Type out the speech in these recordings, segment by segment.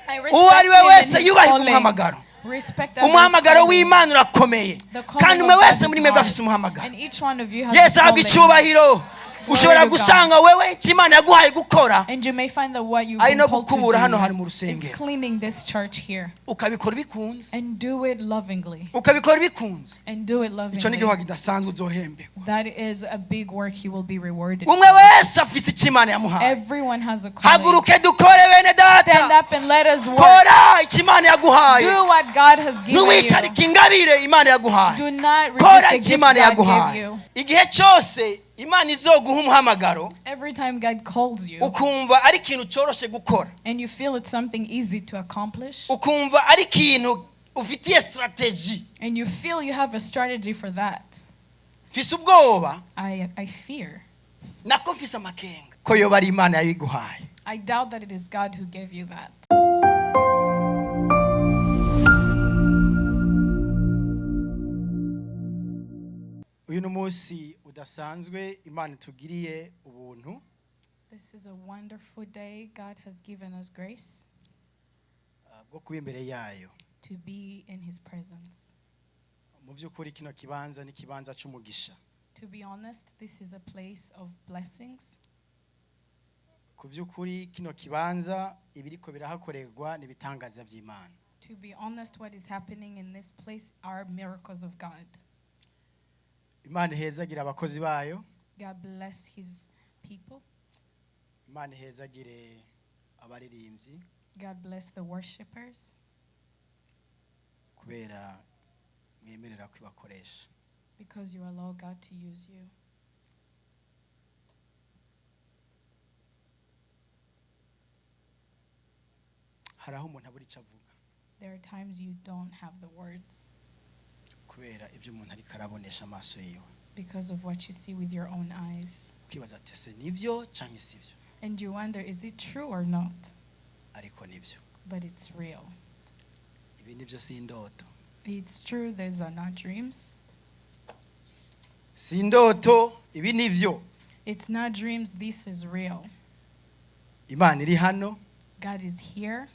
I Uwo respect ari we him and wese his yubahe calling. umuhamagaro. Respect others' Umuhamagaro calling. w'Imana urakomeye, The calling kandi umwe of God wese is muri mwebwe hard. afise umuhamagaro. And each one of you has Yesu a ahabwa calling. icyubahiro. Ushobora to God. gusanga wewe icyo Imana yaguhaye gukora And you may find that what you've ari been no called to gukubura hano do hantu mu is rusengero, cleaning this church here. ukabikora ubikunze, And do it lovingly. ukabikora ubikunze. And do it Icyo ni lovingly. igikorwa kidasanzwe, uzohemberwa. That is a big work, you will be rewarded Umwe for. wese afise icyo Imana yamuhaye. Everyone has a calling. Haguruke dukore, bene Stand data. up and let us work. Kora icyo Imana yaguhaye. Do what God has given you. Ntiwicarike ingabire Imana yaguhaye. Do not resist Kora the icyo gift Imana God gave yaguhaye. you. Igihe cyose Imana izoguha umuhamagaro, Every time God calls you ukumva ari ikintu cyoroshye gukora, and you feel it's something easy to accomplish, ukumva ari ikintu ufitiye strategy, and you feel you have a strategy for that, mfise ubwoba, I fear. Nako mfise amakenga ko yoba ari Imana yabiguhaye. I doubt that it is God who gave you that. Uyu ni umunsi udasanzwe Imana itugiriye ubuntu This is a wonderful day. God has given us grace bwo kuba imbere yayo. to be in His presence. Mu by'ukuri kino kibanza ni ikibanza cy'umugisha. To be honest, this is a place of blessings. Ku by'ukuri kino kibanza ibiriko birahakorerwa ni ibitangaza by'Imana. To be honest, what is happening in this place are miracles of God. Imana ihezagira abakozi bayo. God bless His people. Imana ihezagire abaririmbyi God bless the worshipers kubera mwemerera kwibakoresha. Because you allow God to use you. Hari aho umuntu abura icyo avuga There are times you don't have the words kubera ibyo umuntu ariko arabonesha amaso yiwe, because of what you see with your own eyes. ukibaza ati ese nibyo cyangwa si byo? And you wonder, is it true or not? Ariko nibyo. But it's real. Ibi nibyo, si indoto. It's true, these are not dreams. Si indoto, ibi nibyo. It's not dreams, this is real. Imana iri hano. God is here.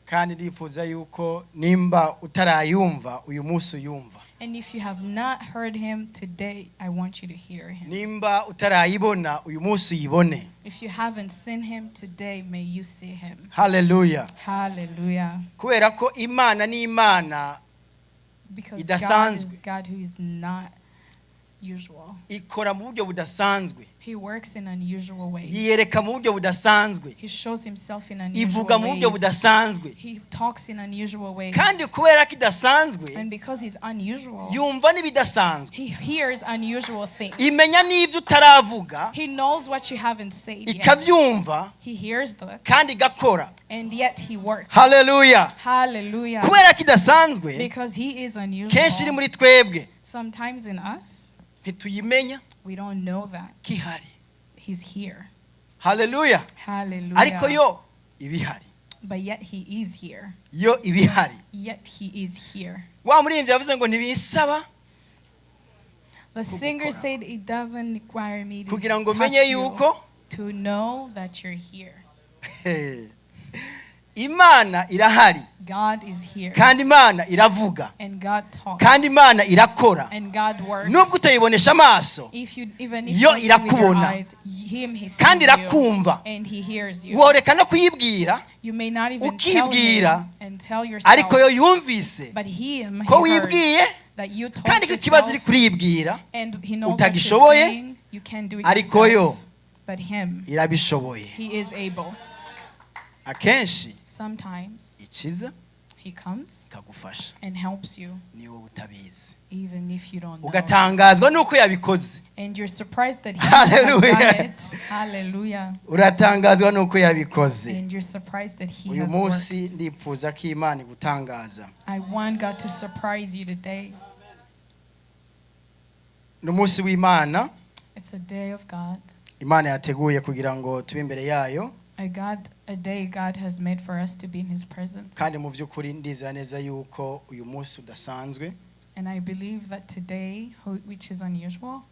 Kandi ndifuza yuko nimba utarayumva uyu munsi uyumva. And if you have not heard him today, I want you to hear him. Nimba utarayibona uyu munsi uyibone. If you haven't seen him today, may you see him. Haleluya. Hallelujah. Kubera ko Imana ni Imana Because God idasanzwe. Is God who is not usual. Ikora mu buryo budasanzwe. He works in unusual ways. Yiyereka mu buryo budasanzwe. He shows himself in Ivuga unusual mu buryo ways. budasanzwe. He talks in unusual ways. Kandi kubera ko idasanzwe, And because he's unusual, yumva n'ibidasanzwe. He hears unusual things. Imenya n'ibyo utaravuga, He knows what you haven't said yet. ikabyumva, He hears that, kandi igakora. And yet he works. Haleluya. Hallelujah. Kubera ko idasanzwe, Because he is kenshi iri unusual. muri twebwe, Sometimes in us, ntituyimenya we don't know that ko ihari. He's here. Haleluya. Hallelujah. Ariko yo iba ihari. But yet he is here. Yo iba ihari. Yet he is here. Wa muririmbyi yavuze ngo ntibisaba The singer kugukora. Said it doesn't require me to kugira ngo touch menye you yuko to know that you're here. Imana irahari. God is here. Kandi Imana iravuga. And God talks. Kandi Imana irakora. And God works. Nubwo utayibonesha amaso, If you even if yo you don't see with your irakubona. Eyes, him he sees Kandi you irakumva. And he hears you. Woreka no kuyibwira, You may not even tell ukibwira, him and tell yourself, ariko yo yumvise but him ko he heard wibwiye, that you told kandi ko ikibazo uri yourself, kuribwira and he knows what you're utagishoboye, saying. You can't do it ariko yo yourself. But him, irabishoboye. He is able. Akenshi Sometimes ikiza he comes ikagufasha and helps you, niyo wowe utabizi, even if you don't know. Ugatangazwa n'uko yabikoze. And you're surprised that he has Hallelujah. done it. Hallelujah. Uratangazwa n'uko yabikoze. And you're surprised that he Uyu has munsi worked. ndipfuza ko Imana igutangaza. I want God to surprise you today. Ni umunsi w'Imana. It's a day of God. Imana yateguye kugira ngo tube imbere yayo. A day God has made for us to be in his presence. Kandi mu by'ukuri ndizera neza yuko uyu munsi udasanzwe, And I believe that today, which is unusual,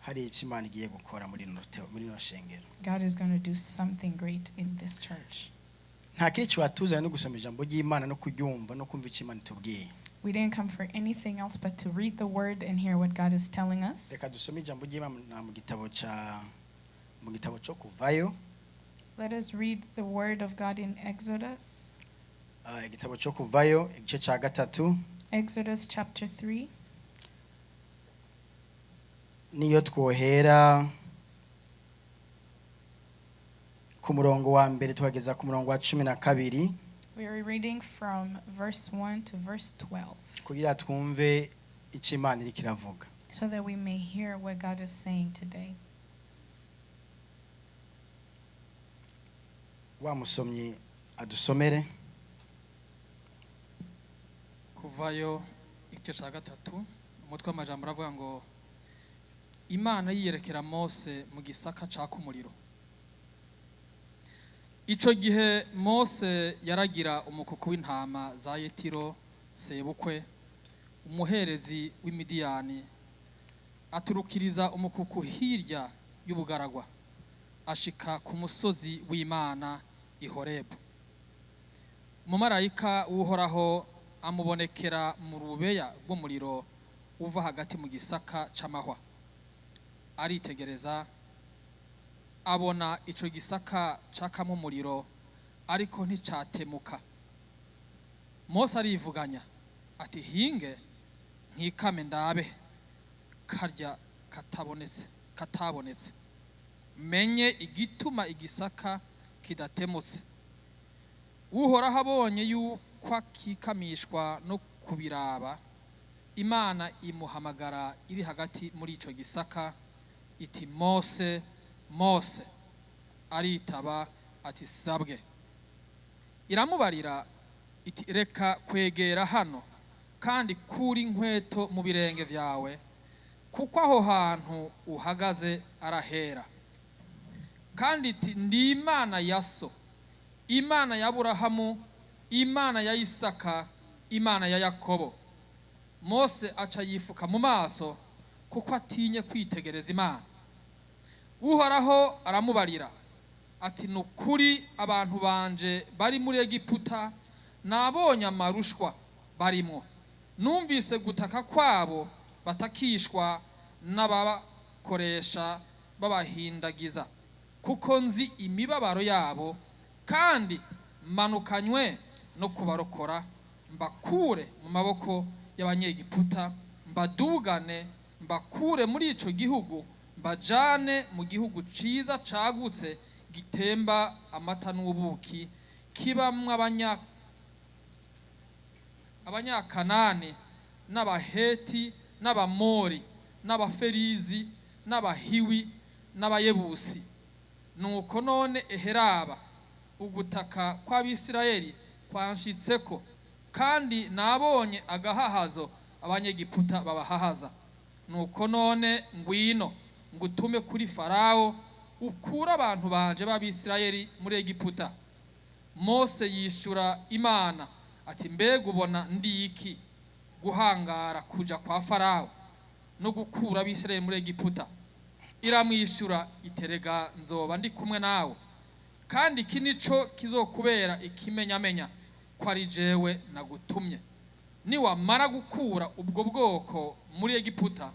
hari icyo Imana igiye gukora muri rino muri rino shengero. God is going to do something great in this church. Nta kindi kibatuzanye no gusoma ijambo ry'Imana no kuryumva no kumva icyo Imana itubwiye. We didn't come for anything else but to read the word and hear what God is telling us. Reka dusome ijambo ry'Imana mu gitabo cyo Kuvayo. Let us read the word of God in Exodus. Igitabo cyo Kuvayo, igice cya gatatu. Exodus chapter 3. Niyo twohera ku murongo wa mbere tukageza ku murongo wa 12. We are reading from verse 1 to verse 12 kugira twumve icyo Imana iriko iravuga. So that we may hear what God is saying today. Wa musomyi adusomere. Kuvayo igice cya gatatu, umutwe w'amajambo aravuga ngo Imana yiyerekera Mose mu gisaka caka umuriro. Icyo gihe Mose yaragira umukuku w'intama za Yetiro sebukwe, umuherezi w'Imidiyani, aturukiriza umukuku hirya y'ubugaragwa, ashika ku musozi w'Imana i Horebu. Umumarayika w'Uhoraho amubonekera mu rubeya rw'umuriro uva hagati mu gisaka c'amahwa. Aritegereza, abona ico gisaka cakamo umuriro, ariko nticatemuka. Mose arivuganya ati: "Hinge nkikame ndabe karya katabonetse, menye igituma igisaka kidatemutse." Uhoraho abonye yuko akikamishwa no kubiraba, Imana imuhamagara iri hagati muri ico gisaka iti: "Mose, Mose!" Aritaba ati: "Sabwe." Iramubarira iti: "Reka kwegera hano, kandi kura inkweto mu birenge vyawe, kuko aho hantu uhagaze arahera." Kandi iti: "Ndi Imana ya so, Imana ya Aburahamu, Imana ya Isaka, Imana ya Yakobo." Mose aca yifuka mu maso kuko atinye kwitegereza Imana. Uhoraho aramubarira ati: "Ni ukuri abantu banje bari muri Egiputa nabonye amarushwa barimwo, numvise gutaka kwabo batakishwa n'ababakoresha babahindagiza, kuko nzi imibabaro yabo, kandi manukanywe no kubarokora mbakure mu maboko y'Abanyegiputa, mbadugane mbakure muri ico gihugu, mbajane mu gihugu ciza cagutse gitemba amata n'ubuki, kibamwo Abanyakanani n'Abaheti n'Abamori n'Abaferizi n'Abahiwi n'Abayebusi. Nuko none eheraba, ugutaka kw'Abisirayeli kwanshitseko, kandi nabonye agahahazo Abanyegiputa babahahaza. Nuko none ngwino ngutume kuri Farawo, ukure abantu banje b'Abisirayeli muri Egiputa." Mose yishura Imana ati: "Mbega ubona ndi iki guhangara kuja kwa Farawo no gukura Abisirayeli muri Egiputa?" Iramwishyura iterega: "Nzoba ndi kumwe nawe, kandi iki nico kizokubera ikimenyamenya ko ari jewe nagutumye: niwamara gukura ubwo bwoko muri Egiputa,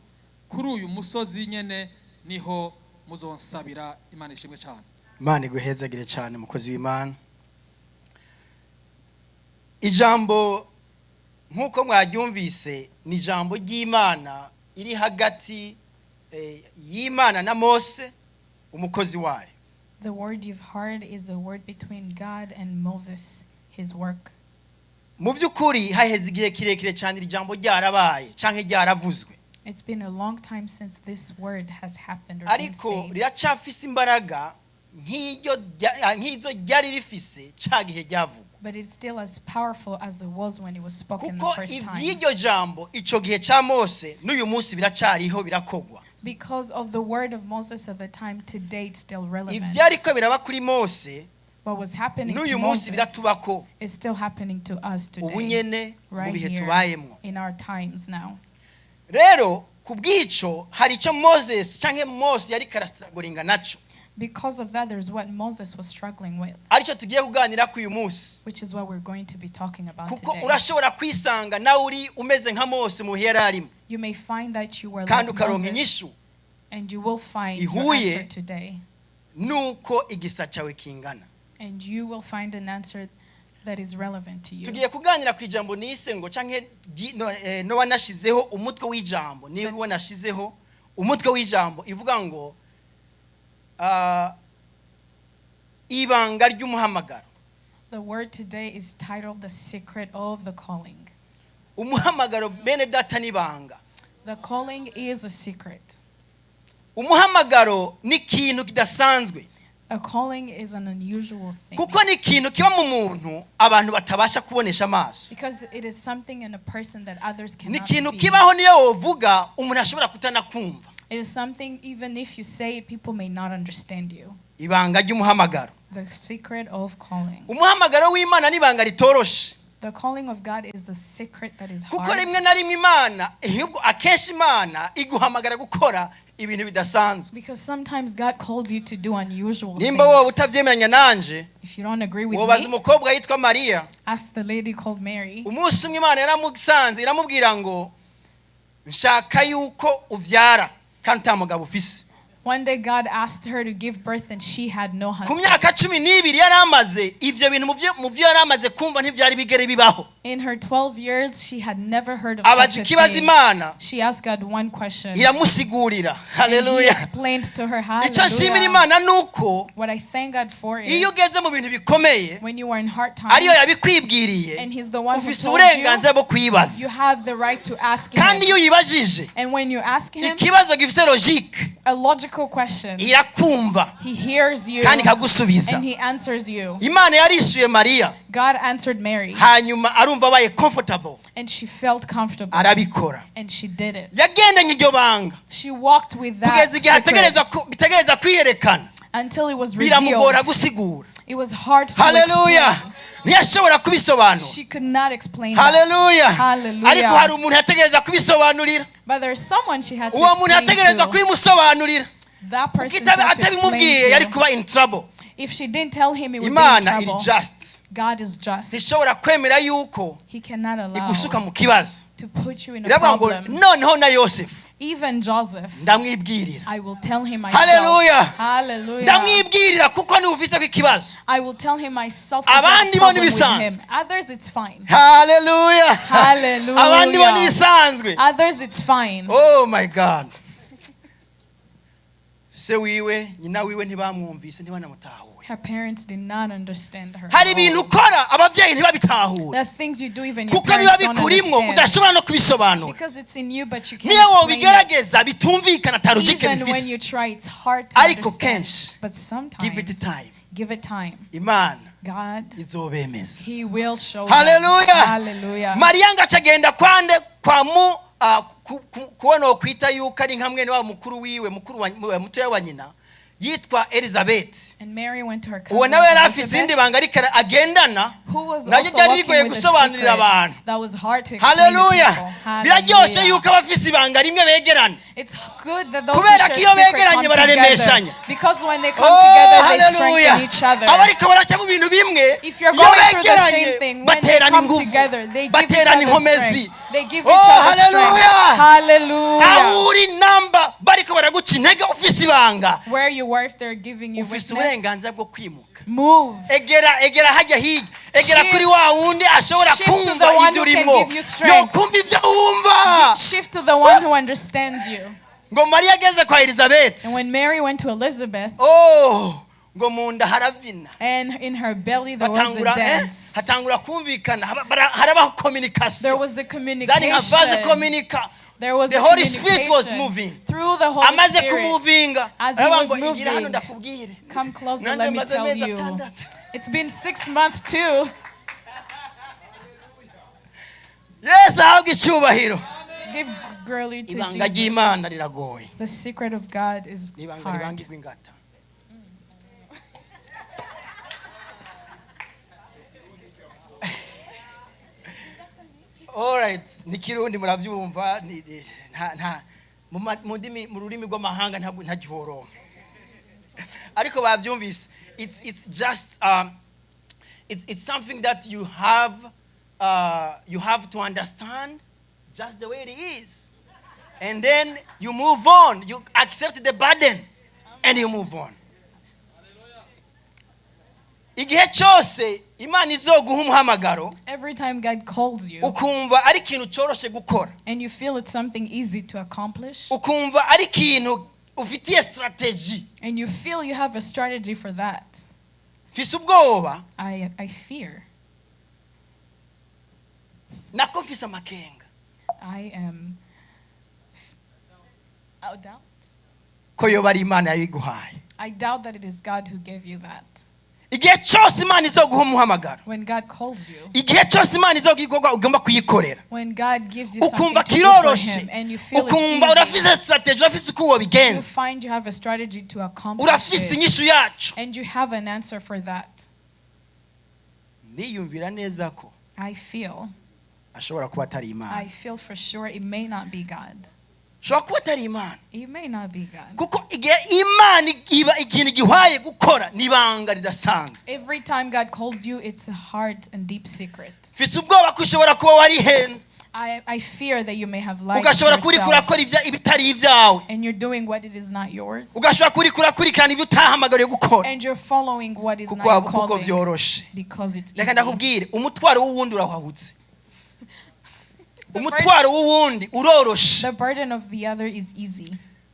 kuri uyu musozi nyene niho muzonsabira." Imana ishimwe cyane. Imana iguhezagire cyane, mukozi w'Imana. Ijambo nk'uko mwaryumvise ni ijambo ry'Imana iri hagati y'Imana na Mose umukozi wayo. The word you've heard is a word between God and Moses, his work. Mu by'ukuri haheze igihe kirekire cyane iri jambo ryarabaye cyangwa ryaravuzwe. It's been a long time since this word has happened or been Ariko said. riracafise imbaraga nk'izo ryari rifise cya gihe ryavugwa. But it's still as powerful as it was when it was spoken the Kuko first time. iby'iryo jambo icyo gihe cya Mose n'uyu munsi biracariho, birakogwa. Because of the word of Moses at the time, today it's still relevant. Ibyariko biraba kuri Mose What was happening to n'uyu munsi Moses biratubako is still happening to us ubu today, nyene mu right bihe here tubayemo. in our times now. Rero ku bw'ico hari icyo Moses cyangwa Mose yari karastrugglinga naco. Because of that, there's what Moses was struggling with, Aricyo tugiye kuganira ku uyu munsi. Which is what we're going to be talking about Kuko today. urashobora kwisanga nawe uri umeze nka Mose mu bihe yari arimo, You may find that you were kandi like ukaronka Moses, inyishu and you will find your ihuye answer today. nuko igisa cyawe kingana. And you will find an answer that is relevant to you. Tugiye kuganira ku ijambo nise ngo canke noba nashizeho umutwe w'ijambo, niba nashizeho umutwe w'ijambo ivuga ngo ibanga ry'umuhamagaro. The word today is titled "The Secret of the Calling." Umuhamagaro bene data n'ibanga. The calling is a secret. Umuhamagaro ni ikintu kidasanzwe. A calling is an unusual thing. Kuko ni ikintu kiba mu muntu abantu batabasha kubonesha amaso. Because it is something in a person that others Ni cannot ikintu see. kibaho niyo wovuga umuntu ashobora kutanakumva. It is something, even if you say it, people may not understand you. Ibanga ry'umuhamagaro. The secret of calling. Umuhamagaro w'Imana ni ibanga ritoroshe. The calling of God is the secret that is Kuko hard. Rimwe na rimwe Imana, ahubwo akenshi Imana iguhamagara gukora ibintu bidasanzwe. Because sometimes God calls you to do unusual Nimba wowe things. utabyemeranya nanje, If you don't agree with wobaza me, umukobwa yitwa Mariya. Ask the lady called Mary. Umunsi umwe Imana yaramusanze iramubwira ngo nshaka yuko uvyara kandi nta mugabo ufise. One day God asked her to give birth and she had no Ku husband. myaka 12 yari amaze ivyo bintu mu byo yari amaze kumva ntibyari bigere bibaho. In her 12 years, she had never heard of Abaza such a ikibazo thing. Imana, She asked God one question. iramusigurira. And he Haleluya. explained to her, Icyo nshimira hallelujah. Imana ni uko What I thank God for is iyo ugeze mu bintu bikomeye when you are in hard ariyo times yabikwibwiriye, and he's the one who ufise told you, uburenganzira bwo kuyibaza. You have the right to ask him. Kandi iyo uyibajije And when you ask him ikibazo gifise logique, a logical question, irakumva he hears you kandi ikagusubiza. and he answers you. Imana yarishuye Mariya, God answered Mary hanyuma arumva abaye comfortable, and she felt comfortable arabikora. And she did it. Yagendanye iryo banga She walked with that kugeza igihe secret ategereza kwiyerekana, until it was biramugora revealed. gusigura. It was hard to Haleluya. explain. Ntiyashobora kubisobanura. She could not explain that. Haleluya. Hallelujah. Ariko hari umuntu yategereza kubisobanurira. But there's someone she had to Uwo muntu explain yategereza to. kubimusobanurira. That Kuko person she had to explain atabimubwiye yari to. kuba in trouble. If she didn't tell him, he would be in Imana iri trouble. just. God is just. Ntishobora kwemera yuko He cannot allow igusuka mu kibazo. To put you in a Iravuga ngo problem. noneho na Yosefu Even Joseph, ndamwibwirira. I will tell him myself. Hallelujah. Hallelujah. Ndamwibwirira kuko niwe ufise ko ikibazo. I will tell him myself 'cause I have Abandi a bo problem with ntibisanzwe. him. Others, it's fine. Haleluya. Hallelujah. Abandi bo ntibisanzwe. Others, it's fine. Oh my God. Se wiwe nyina wiwe ntibamwumvise ntibanamutahure. Her parents did not understand her Hari at ibintu all. ukora ababyeyi ntibabitahure. There are things you do even your Kuko biba parents don't bikurimwo understand. udashobora no kubisobanura. Because it's in you, but you can't Niyo explain it. wobigerageza bitumvikana ata logique Even when bifise. you try, it's hard to Ariko understand. kenshi, But sometimes, give it time. Give it time. Imana God, izobemeza. He will show them. Haleluya. Hallelujah. Mariya ngo aca agenda kwande kwa mu kubona wokwita yuko ari nka mwene wabo mukuru wiwe mukuru wa mutoya wa nyina yitwa Elizabeth. And Mary went to her cousin Uwo nawe yari afise Elizabeth, irindi banga ariko agendana who was naryo also ryari walking rigoye with a gusobanurira secret abantu. that was hard to explain to Haleluya. people. Biraryoshe Hallelujah. yuko abafise ibanga rimwe begerana. It's good that those who Kubera share ko iyo secret begeranye come together. bararemeshanya. Because when they come Oh, together, they haleluya. strengthen each other. Abariko baraca mu bintu bimwe, If you're iyo going through the begeranye same thing, when they baterana come ingufu, together, they give each baterana other inkomezi. strength. They give Oh, each other strength. hallelujah. Hallelujah. Aho uri namba bariko baraguca intege ufise ibanga, Where you were, if they're giving you ufise weakness, uburenganzira bwo kwimuka. Move. Egera egera hajya hirya, egera Shift- kuri wa wundi ashobora shift to kumva the one ibyo who can urimo, give you strength. yokumva ibyo wumva. Shift to the one who understands you. Ngo Mariya ageze kwa Elizabeth, And when Mary went to Elizabeth, oh, ngo mu nda harabyina. And in her belly there was a Hatangura dance. hatangura kumvikana harabaho There communication. was a Zari nka vase communication. communica. There was The a Holy Spirit was communication moving. through the Holy Amaze Spirit. kumuvinga, As he aravuga was ngo igira hano moving, ndakubwire. Come closer, Nanjye let me maze tell amezi you. 6. It's been 6 months too. Yesu ahabwe icyubahiro. Give glory to Ibanga Jesus. ry'Imana riragoye. The secret of God is Ni ibanga hard. ribangirwa ingata. Alright, ni Kirundi murabyumva nta nta mu ndimi mu rurimi rw'amahanga ntabwo ntagihoronka. Ariko bavyumvise. It's just it's something that you have to understand just the way it is, and then you move on. You accept the burden and you move on. Igihe cyose Imana izoguha umuhamagaro, Every time God calls you ukumva ari ikintu cyoroshe gukora, and you feel it's something easy to accomplish, ukumva ari ikintu ufitiye strategy, and you feel you have a strategy for that, mfise ubwoba, I fear. Nako mfise amakenga I am. I doubt. Ko yoba ari Imana yabiguhaye. I doubt that it is God who gave you that. Igihe cyose Imana izoguha umuhamagaro, When God calls you, igihe cyose Imana izoguha igikorwa ugomba kuyikorera, when God gives you something ukumva to do for kiroroshe, Him, and you feel it's ukumva easy, urafise strategy, urafise uko you wobigenza, find you have a strategy to accomplish urafise it, inyishu yacu, and you have an answer for that. Niyumvira neza ko I feel, ashobora kuba atari Imana. I feel for sure it may not be God. Ashobora kuba atari Imana. It may not be God. Kuko igihe Imana iba ikintu gihaye gukora n'ibanga ridasanzwe. Every time God calls you, it's a hard and deep secret. Mfise ubwoba ko ushobora kuba warihenze, I fear that you may have lied to ugashobora kuba uriko yourself urakora ibitari ibyawe, and you're doing what it is not yours, ugashobora kuba uriko urakurikirana ibyo utahamagariwe gukora, and you're following what is kuko not your kuko calling byoroshe. because it's Reka easy. ndakubwire, umutwaro w'uwundi urahahutse, umutwaro w'uwundi uroroshe, The burden of the other is easy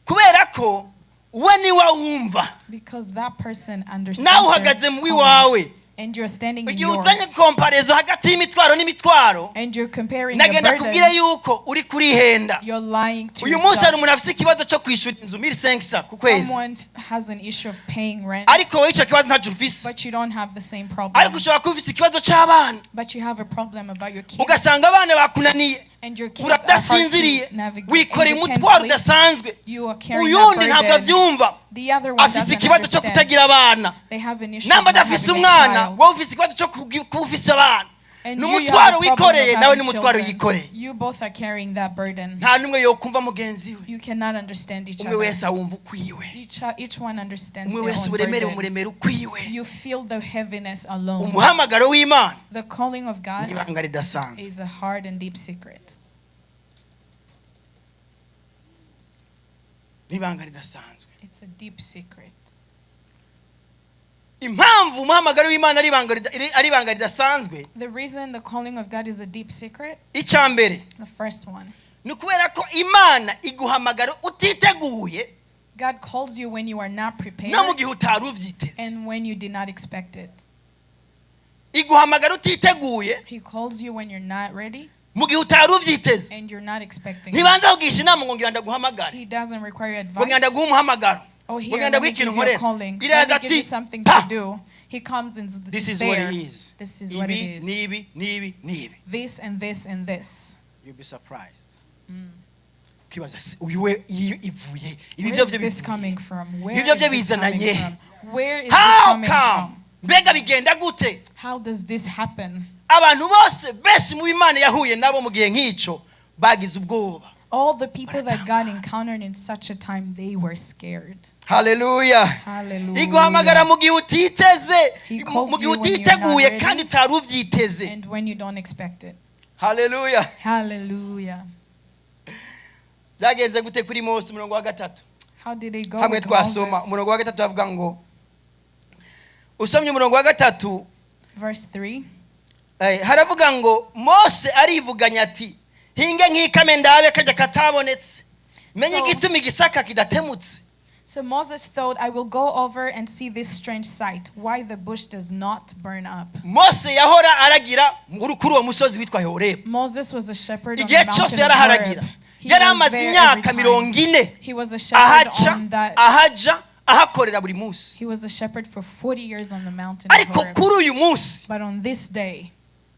kubera ko we niwe wumva, because that person understands nawe their uhagaze mu calling, iwawe. And you're standing in Igihe uzanye yours comparaison hagati y'imitwaro n'imitwaro, and you're comparing the nagenda kubwira burden. yuko uri kurihenda. You're lying to Uyu munsi hari yourself. umuntu afite ikibazo cyo kwishyura inzu 1500 ku kwezi, Someone has an issue of paying rent, ariko wowe icyo kibazo ntacyo ufise, but you don't have the same ariko problem. ushobora kuba ufite ikibazo cy'abana, But you have a problem about your kids, ugasanga abana bakunaniye, and your kids are hard uradasinziriye, to navigate, and wikoreye you can't umutwaro sleep. udasanzwe. You are carrying that Uyundi ntabwo burden. abyumva, The other one afite doesn't ikibazo cyo understand. kutagira abana. They have an issue Namba of not adafise having a umwana, child. wowe ufise ikibazo cyo kuba ufise abana. And Ni you have umutwaro a problem wikoreye, of nawe having ni umutwaro children. yikoreye. You both are carrying that burden. Nta n'umwe yokumva mugenzi we. You cannot understand each Umwe other. wese awumva ukwiwe. Each one understands Umwe their wese own uburemere burden. bumuremera ukwiwe. You feel the heaviness alone. Umuhamagaro w'Imana The calling of God ni ibanga ridasanzwe. is a hard and deep secret. Ni ibanga ridasanzwe. It's a deep secret. Impamvu umuhamagaro w'Imana ari ibanga ridasanzwe, The reason the calling of God is a deep secret, icya mbere, the first one, ni ukubera ko Imana iguhamagara utiteguye, God calls you when you are not prepared no mu gihe utari ubyiteze. And when you did not expect it. Iguhamagara utiteguye, He calls you when you're not ready mu gihe utari ubyiteze. And you're not expecting it. Ntibanza kugisha inama ngo ngira ndaguhamagare, He doesn't require your ngo ngira advice. ndaguhe umuhamagaro, Oh, ngo here, ngira let me ndaguhe give ikintu you a nkorera. calling. Let Iraza me give you ati something pa, to do. He comes and this is is what there. it is. This is what it Ibi is. n'ibi n'ibi n'ibi. This and this and this. You'll be surprised. Ukibaza se, uyu we iyo ivuye ibi Where byo is byo this bivuye? coming from? Where Ibyo is byo this coming bizananye. from? Where is this How coming come? from? Mbega bigenda gute? How does this happen? Abantu bose benshi mu Imana yahuye nabo mu gihe nk'icyo bagize ubwoba. All the people that God encountered in such a time, they were scared. Haleluya. Hallelujah. Iguhamagara mu gihe utiteze, He calls mu gihe you when you're not utiteguye ready. kandi utari ubyiteze. And when you don't expect it. Haleluya. Hallelujah. Byagenze gute kuri Mose? Umurongo wa gatatu, How did it go hamwe with twasoma Moses? umurongo wa gatatu bavuga ngo, usomye umurongo wa gatatu, Verse 3. Haravuga ngo Mose arivuganya ati hinge nkikame ndabe kajya katabonetse, menye igituma igisaka kidatemutse. So Moses thought, "I will go over and see this strange sight, why the bush does not burn up." Mose yahora aragira kuri uwo musozi witwa Horebu. Moses was a shepherd on Igihe the mountain cyose of yaraharagira. Horeb. He Yari was amaze there every imyaka time. 40 He was a shepherd ahaca, on that. ahaja, ahakorera buri munsi. He was a shepherd for 40 years on the mountain of Ariko Horeb. kuri uyu munsi, But on this day,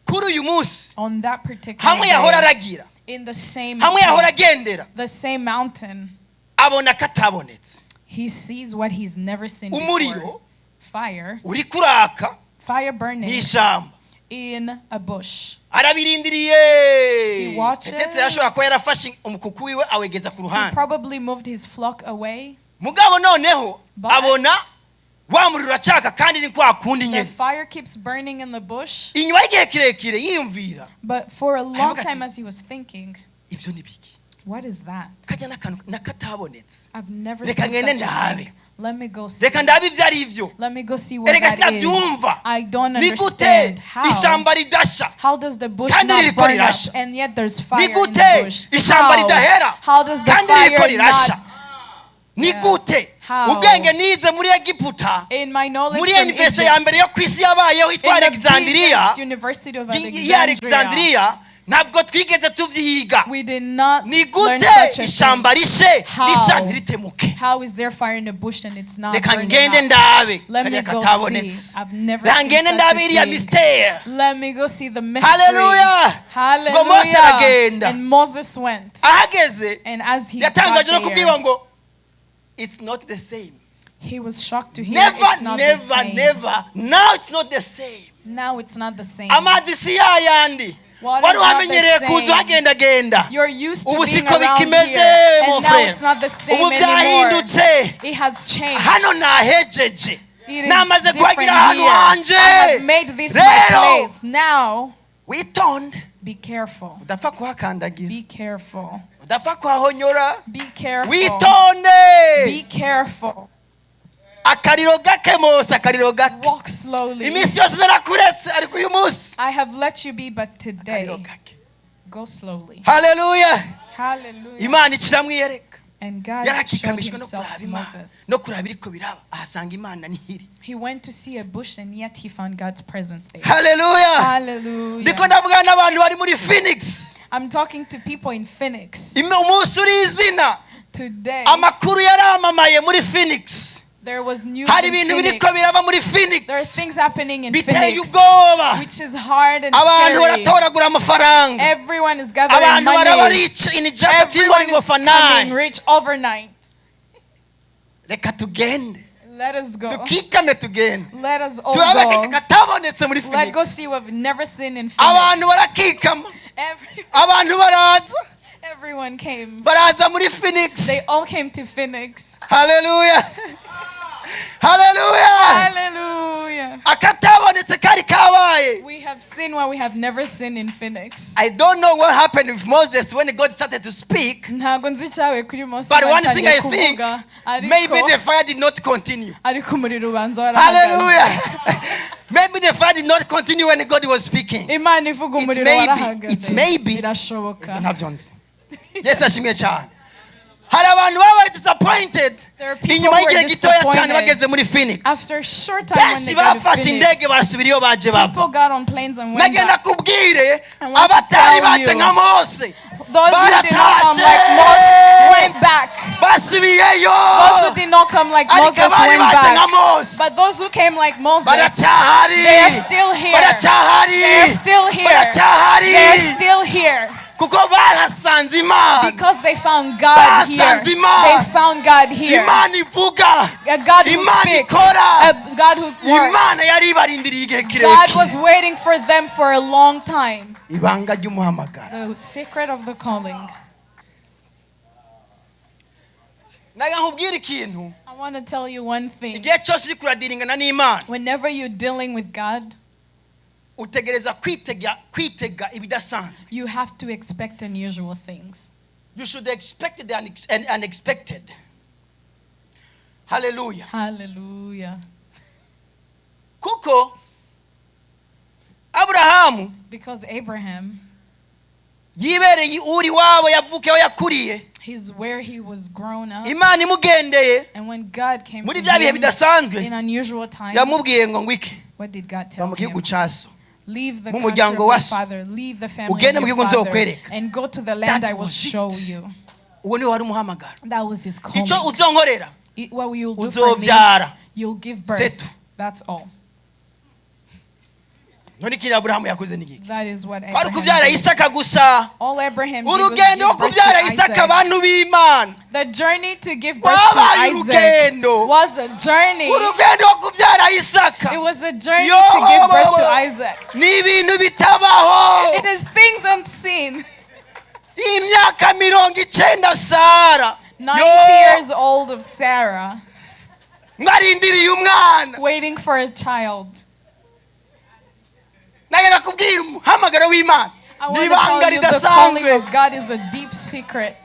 kuri uyu munsi, on that particular hamwe yahora day, aragira, in the same hamwe yahora place, agendera, the same mountain, abona katabonetse. He sees what he's never seen before. Umuriro Fire, uri kuraka fire burning mu ishyamba. In a bush. Arabirindiriye. He watches. Petero yashobora kuba yarafashe umukuku wiwe awegeza ku He ruhande. probably moved his flock away, Mugabo noneho But abona Wa muriro uracaka kandi ni kwa kundi The nyine. fire keeps burning in the bush. Inyuma y'igihe kirekire yiyumvira, But for a long Aravuga ati, time, as he was thinking, ibyo ni biki? what is that? Kajya n'akantu nakatabonetse. I've never Reka seen ngende such a ndabe. thing. Let me go see. Reka ndabe ibyo ari byo. Let me go see what Erega that is. sinabyumva. I don't Ni gute understand. How? ishyamba ridasha How does the bush kandi not ririko burn up rirasha? and yet there's fire Ni in the gute bush? ishyamba How? ridahera How does the kandi ririko fire rirasha? not? Ni gute? How? Ubwenge nize muri Egiputa, In my knowledge muri from universite ya Egypt, mbere yo ku isi yabayeho in yitwa the Alexandria, biggest university of ya Alexandria, Alexandria, ntabwo twigeze tubyiga. we did not Ni learn gute such a thing. ishyamba rishe How? risha ntiritemuke? How is there fire in the bush and it's not Reka burning ngende up? ndabe Let me kariya go see. katabonetse. I've never Reka seen ngende such ndabe a iriya thing. mystère. Let me go see the mystery. Haleluya. Ngo Mose Hallelujah. aragenda. And Moses went. Ahageze And as he got yatangaje no kubwirwa there, ngo it's not the same. he was shocked to hear Never, it's not the never, same. never. Now it's not the same. Now it's not the same. Amazi si yayandi Water wari is not the wamenyereye kuza same. uhagendagenda. You're used to Ubu being siko around bikimeze, here. mon And now frère. it's not the same Ubu anymore. byahindutse. It has changed. Hano nahejeje. It is Namaze different kuhagira ahantu here. hanje. I have made this my Rero place. Now, witonde, be careful. udapfa kuhakandagira, Be careful. udapfa kuhahonyora. Be careful. Witonde. Be careful. Akariro gake, Mose, akariro gake. Walk slowly. Iminsi yose narakuretse, ariko uyu munsi I have let you be, but today, akariro gake. go slowly. Haleluya. Hallelujah. Imana iciramwiyereka. And God showed Yarakikamishwe no himself kuraba to Imana, Moses. no kuraba iriko biraba, ahasanga Imana nihiri. He went to see a bush and yet he found God's presence there. Haleluya. Hallelujah. Ndiko ndavuga n'abantu bari muri Phoenix. I'm talking to people in Phoenix. Umunsi uri izina, Today, amakuru yaramamaye muri Phoenix. there was news Hari in ibintu Phoenix. biriko biraba muri Phoenix There are things happening in biteye Phoenix, ubwoba. which is hard and Abantu scary. baratoragura amafaranga. Everyone is gathering Abantu baraba money. rich in just a few Everyone ngo is becoming fanai. rich overnight. Reka tugende, Let us go. dukikame tugende, Let us all turabe go. katabonetse muri Let go Phoenix. see what we've never seen in Abantu Phoenix. barakikama, abantu baraza, Everyone came. baraza muri Phoenix. They all came to Phoenix. Haleluya, haleluya. Hallelujah. Akatabonetse kari kabaye. We have seen what we have never seen in Phoenix. I don't know what happened with Moses when God started to speak, Ntabwo nzi icyabaye kuri Mose but one thing batangiye I think, kuvuga, maybe ariko the fire did not continue. ariko umuriro ubanza warahagaze. Hallelujah. Maybe the fire did not continue when God was speaking. Imana ivuga It umuriro may be, warahagaze. it may be. Birashoboka. Ntabyo nzi. Yesu ashimwe cyane. Hari abantu babaye disappointed There are people inyuma who are y'igihe gitoya cyane disappointed. bageze muri Phoenix. After a short time when Benshi they got to bafashe indege Phoenix, barasubira iyo baje bava. people got on planes and went Nagenda back. kubwire I want to abatari tell baje you, nka Mose Those who did not come like Moses went back. basubiyeyo. Those who did not come like Ariko Moses abari went baje nka back. Mose But those who came like Moses, baracyahari. they are still here. Baracyahari. They are still here. Baracyahari. They are still here. Kuko barasanze Imana. Because they found God here. Basanze Imana. They found God here. Imana ivuga. A God who Imana speaks. ikora. A God who Imana works. yari ibarindiriye igihe God kirekire. was waiting for them for a long time. Ibanga ry'umuhamagaro. The secret of the calling. Naga nkubwire ikintu. I want to tell you one thing. Igihe cyose uri kuradiringana n'Imana, Whenever you're dealing with God, utegereza kwitega ibidasanzwe. you have to expect unusual things. You should expect the unexpected. Hallelujah. Hallelujah. Kuko Aburahamu Because Abraham, yibereye uri wabo yavukiye aho yakuriye, he's where he was grown up. Imana imugendeye And when God came muri to bya bihe him bidasanzwe, in unusual times, yamubwiye ngo ngwike, what did God va tell mu gihugu him? cya so, Leave the mu country of muryango your wa so, father, leave the family ugende of mu your gihugu father, nzokwereka. and go to the land That I will was it. show you. Uwo niwe wari umuhamagaro. That was his calling. Icyo uzonkorera, What you'll do for me, uzobyara. you'll give Setu. birth. That's all. None ikindi Aburahamu yakoze ni iki? That is what Kwari Abraham ukubyara did. Isaka gusa. All Abraham did was Urugendo rwo give birth kubyara to Isaka, Isaac. abantu b'Imana, The journey to give birth to wabaye Isaac urugendo. was a journey. Urugendo rwo kubyara Isaka It was a journey Yo! to give birth to Isaac. ni ibintu bitabaho. It is things unseen. Imyaka 90 Sara, 90 Yo! years old of Sarah. Mwarindiriye umwana. Waiting for a child. Nagenda kubwira umuhamagaro w'Imana I ni want to ibanga tell you the calling ridasanzwe. of God is a deep secret.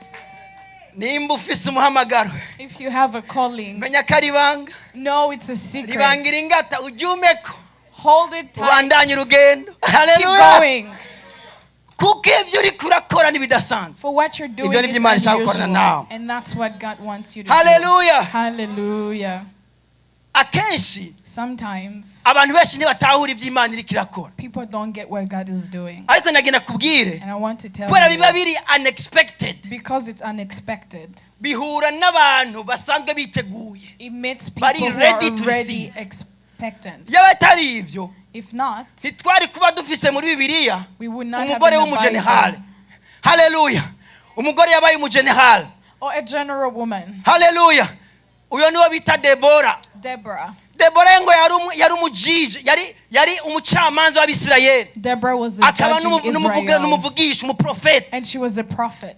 Nimba ufise umuhamagaro, If you have a calling, menya ko ari ibanga. know it's a secret. Ribangira ingata ujyumeko. Hold it tight. Ubandanye urugendo. Keep Haleluya. going. Kuko ibyo uri kurakora ntibidasanzwe. For what you're doing Ibyo ni is byo Imana ishaka gukorana unusual. nawe. And that's what God wants you to do. Haleluya. Hallelujah. Akenshi Sometimes abantu benshi ntibatahura ibyo Imana iriko irakora. People don't get what God is doing. Ariko nagenda kubwire, And I want to tell kubera you, biba biri unexpected, because it's unexpected, bihura n'abantu basanzwe biteguye. It meets people Bari who are ready to already receive. Expectant. Yaba atari ibyo, If not, ntitwari kuba dufise muri Bibiliya we would not have umugore in the w'umujenerali. Bible Haleluya. Umugore yabaye umujenerali. or a general woman, Haleluya. Uyo niwo bita Debora. Deborah. Debora ngo yari yari umujije, yari umucamanza w'Abisirayeli, Deborah was a akaba judge in Israel, n'umuvugisha, umuprofeti. And she was a prophet.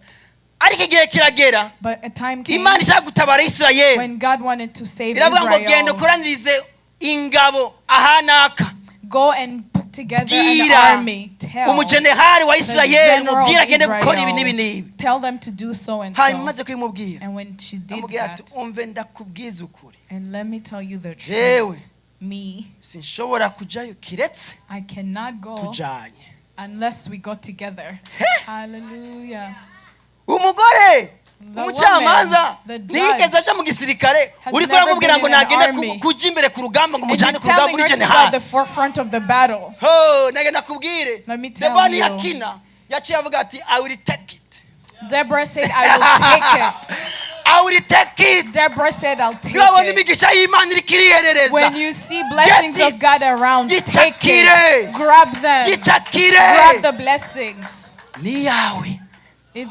Ariko igihe kiragera, But a time came Imana ishaka gutabara Isirayeli, when God wanted to save iravuga ngo genda Israel. ukoranirize ingabo ahanaka. Go and put together an Bwira army. Tell umujenerali wa the Isirayeli, general umubwire of agende gukora ibi n'ibi Israel. n'ibi. Tell them to do so and Hanyuma so. maze kubimubwira, And when she did amubwira ati, that, umve ndakubwiza ukuri, and let me tell you the Jewe. truth, me, sinshobora kujayo kiretse I cannot go tujanye. Unless we go together. Hallelujah. Umugore The umucamanza woman, the ntiyigeze judge, aja mu gisirikare, has uriko never uramubwira been ngo in an nagende army. kuja imbere ku rugamba ngo And mujane you're ku rugamba telling uri her to go at general. the forefront of the battle. Ho, nagenda kubwire, Let me tell Debora you. ntiyakina, yaciye avuga ati, "I will take it." Deborah said, "I will take it." I will take it. Deborah said, "I'll take Ntiwabona it." imigisha y'Imana iriko iriherereza, When you see blessings Get of God it. Around, take Gichakire. it. Grab them. Gicakire. Grab the blessings. Ni yawe.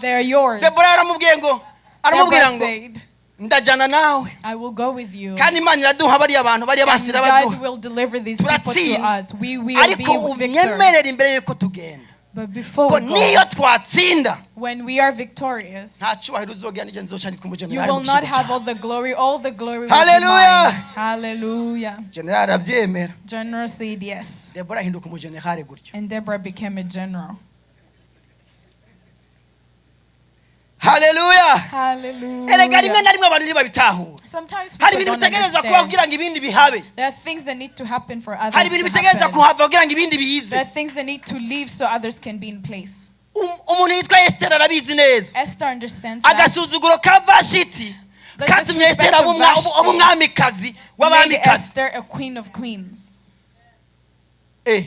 They're yours. Debora yaramubwiye ngo, aramubwira Deborah ngo, said, ndajana nawe, "I will go with you. Kandi Imana iraduha bariya bantu, bariya And basi irabaduha. God will deliver these people to Turatsinda. Us. We will be Ariko victor." unyemerere imbere y'uko tugenda, But before ko we go, niyo twatsinda, when we are victorious, nta cyubahiro uzogira n'icyo nzoca ndi you kumujenerali mu will not kigo have cyawe. all the glory. All the glory will be Hallelujah. mine. Hallelujah. Generali arabyemera. General said yes. Debora ahinduka umujenerali gutyo. And Deborah became a general. Haleluya. Erega rimwe Hallelujah. na rimwe abantu ntibabitahura. Sometimes Hari people ibintu don't bitegereza kuba understand. kugira ngo ibindi bihabe. There are things that need to happen for others Hari ibintu to bitegereza happen. kuhava kugira ngo ibindi bize. There are things that need to leave so others can be in place. Umuntu yitwa Esiteri arabizi neza. Esther understands that. Agasuzuguro ka Vashiti The katumye disrespect Esiteri aba of Vashti aba umwamikazi made w'abamikazi. Esther a queen of queens. Eh,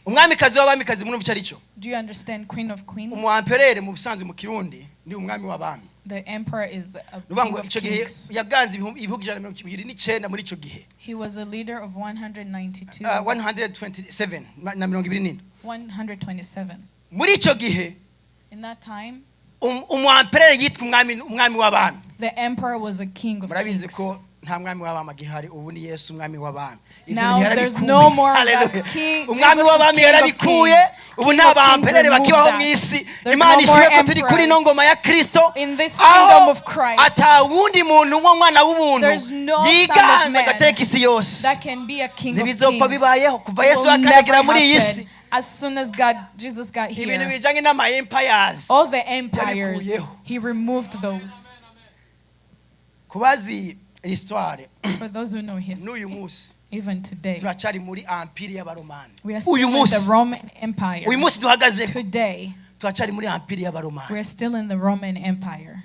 umwamikazi w'abamikazi, murumva icyo ari cyo? Do you understand queen of queens? Umuamperere mu busanzwe mu Kirundi ni umwami w'abami. The emperor is a Ni ukuvuga king ngo of icyo gihe kings. yaganze ibihugu 129 muri icyo gihe. He was a leader of 192, Ah, 127 na 27. 127. Muri icyo gihe, In that time, umuamperere yitwa umwami w'abami. The emperor was a king of Murabizi kings. Ko nta mwami w'abami agihari, ubu ni Yesu umwami w'abami. Ibyo Now bintu there's yarabikuye. no more that Hallelujah. king. Umwami Jesus is w'abami king of yarabikuye. Kings. Ubu King nta of kings bamperere removed bakibaho that. mu isi. There's Imana no ishimwe more ko turi kuri ino emperors. Ngoma ya Kristo, In this aho kingdom of Christ, ata wundi muntu w'umwana w'ubuntu there's no son of yiganza man agateka isi yose. That can be a king of Ntibizopfa kings. bibayeho kuva It Yesu will akandagira never muri iyi happen. si. As soon as God, Jesus got Ibintu here, bijanye n'ama empires all the empires, yabikuyeho. He removed those. Kubazi histoire, For those who know history, n'uyu munsi even today, turacyari muri empire y'Abaromani. We are still Uyu in the munsi, Roman Empire. uyu munsi duhagaze, Today, turacyari muri empire y'Abaromani. we are still in the Roman Empire.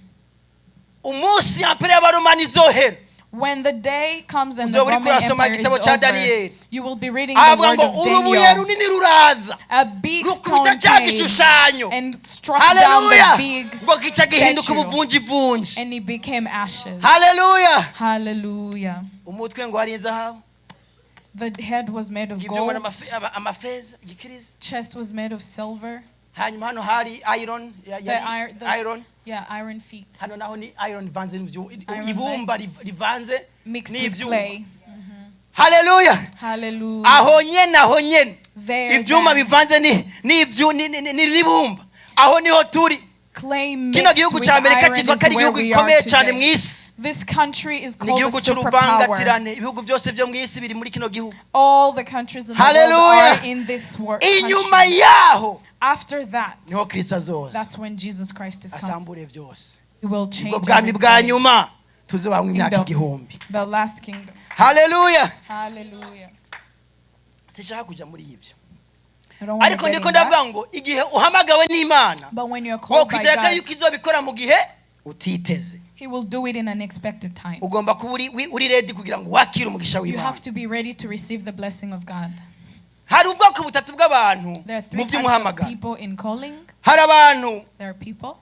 Umunsi empire y'Abaromani izohera, When the day comes and the uzoba uriko Roman urasoma Empire is igitabo cya over, Daniyeli, you will be reading the avuga word ngo of urubuye Daniel. runini ruraza, A big rukubita stone cya came gishushanyo, and struck down haleluya, the big ngo gica gihinduka statue, ubuvunjivunji. And it became ashes. Haleluya. Hallelujah. Umutwe ngo hari inzahabu, The head was made of ibyuma gold, amafeza igikiriza, chest was made of silver, hanyuma hano hari iron The yari iron. Yeah, iron feet Hano naho ni iron ivanze n'ivyuma, Iron ibumba legs. rivanze Mixed with n'ivyuma. Clay. Haleluya. Hallelujah. Aho nyene, aho nyene, There, ivyuma then, bivanze n'ibumba, aho niho turi. Clay Kino mixed gihugu with cya Amerika iron cyitwa is ko ari where igihugu we are gikomeye cyane mu today. isi. This country is Ni called a igihugu superpower. cy'uruvangatirane. Ibihugu byose byo mu isi biri muri kino gihugu. All the countries in the world Hallelujah. are in this world. Inyuma yaho After that, niho Kristo azoza that's when Jesus Christ is coming. asambure byose. He will Ubwo change bwami bwa everything. nyuma tuzobamwo imyaka Kingdom. 1000. The last kingdom. Haleluya. Hallelujah. Sinshaka kujya muri ibyo. I don't want Ariko to get ndiko in ndavuga that. ngo igihe uhamagawe n'Imana, But when you're called by wokwitega God, yuko izobikora mu gihe utiteze. He will do it in unexpected times. Ugomba kuba uri ready kugira ngo wakire umugisha You w'Imana. have to be ready to receive the blessing of God. Hari ubwoko butatu bw'abantu There are mu three types of by'umuhamagaro. people in calling. Hari abantu There are people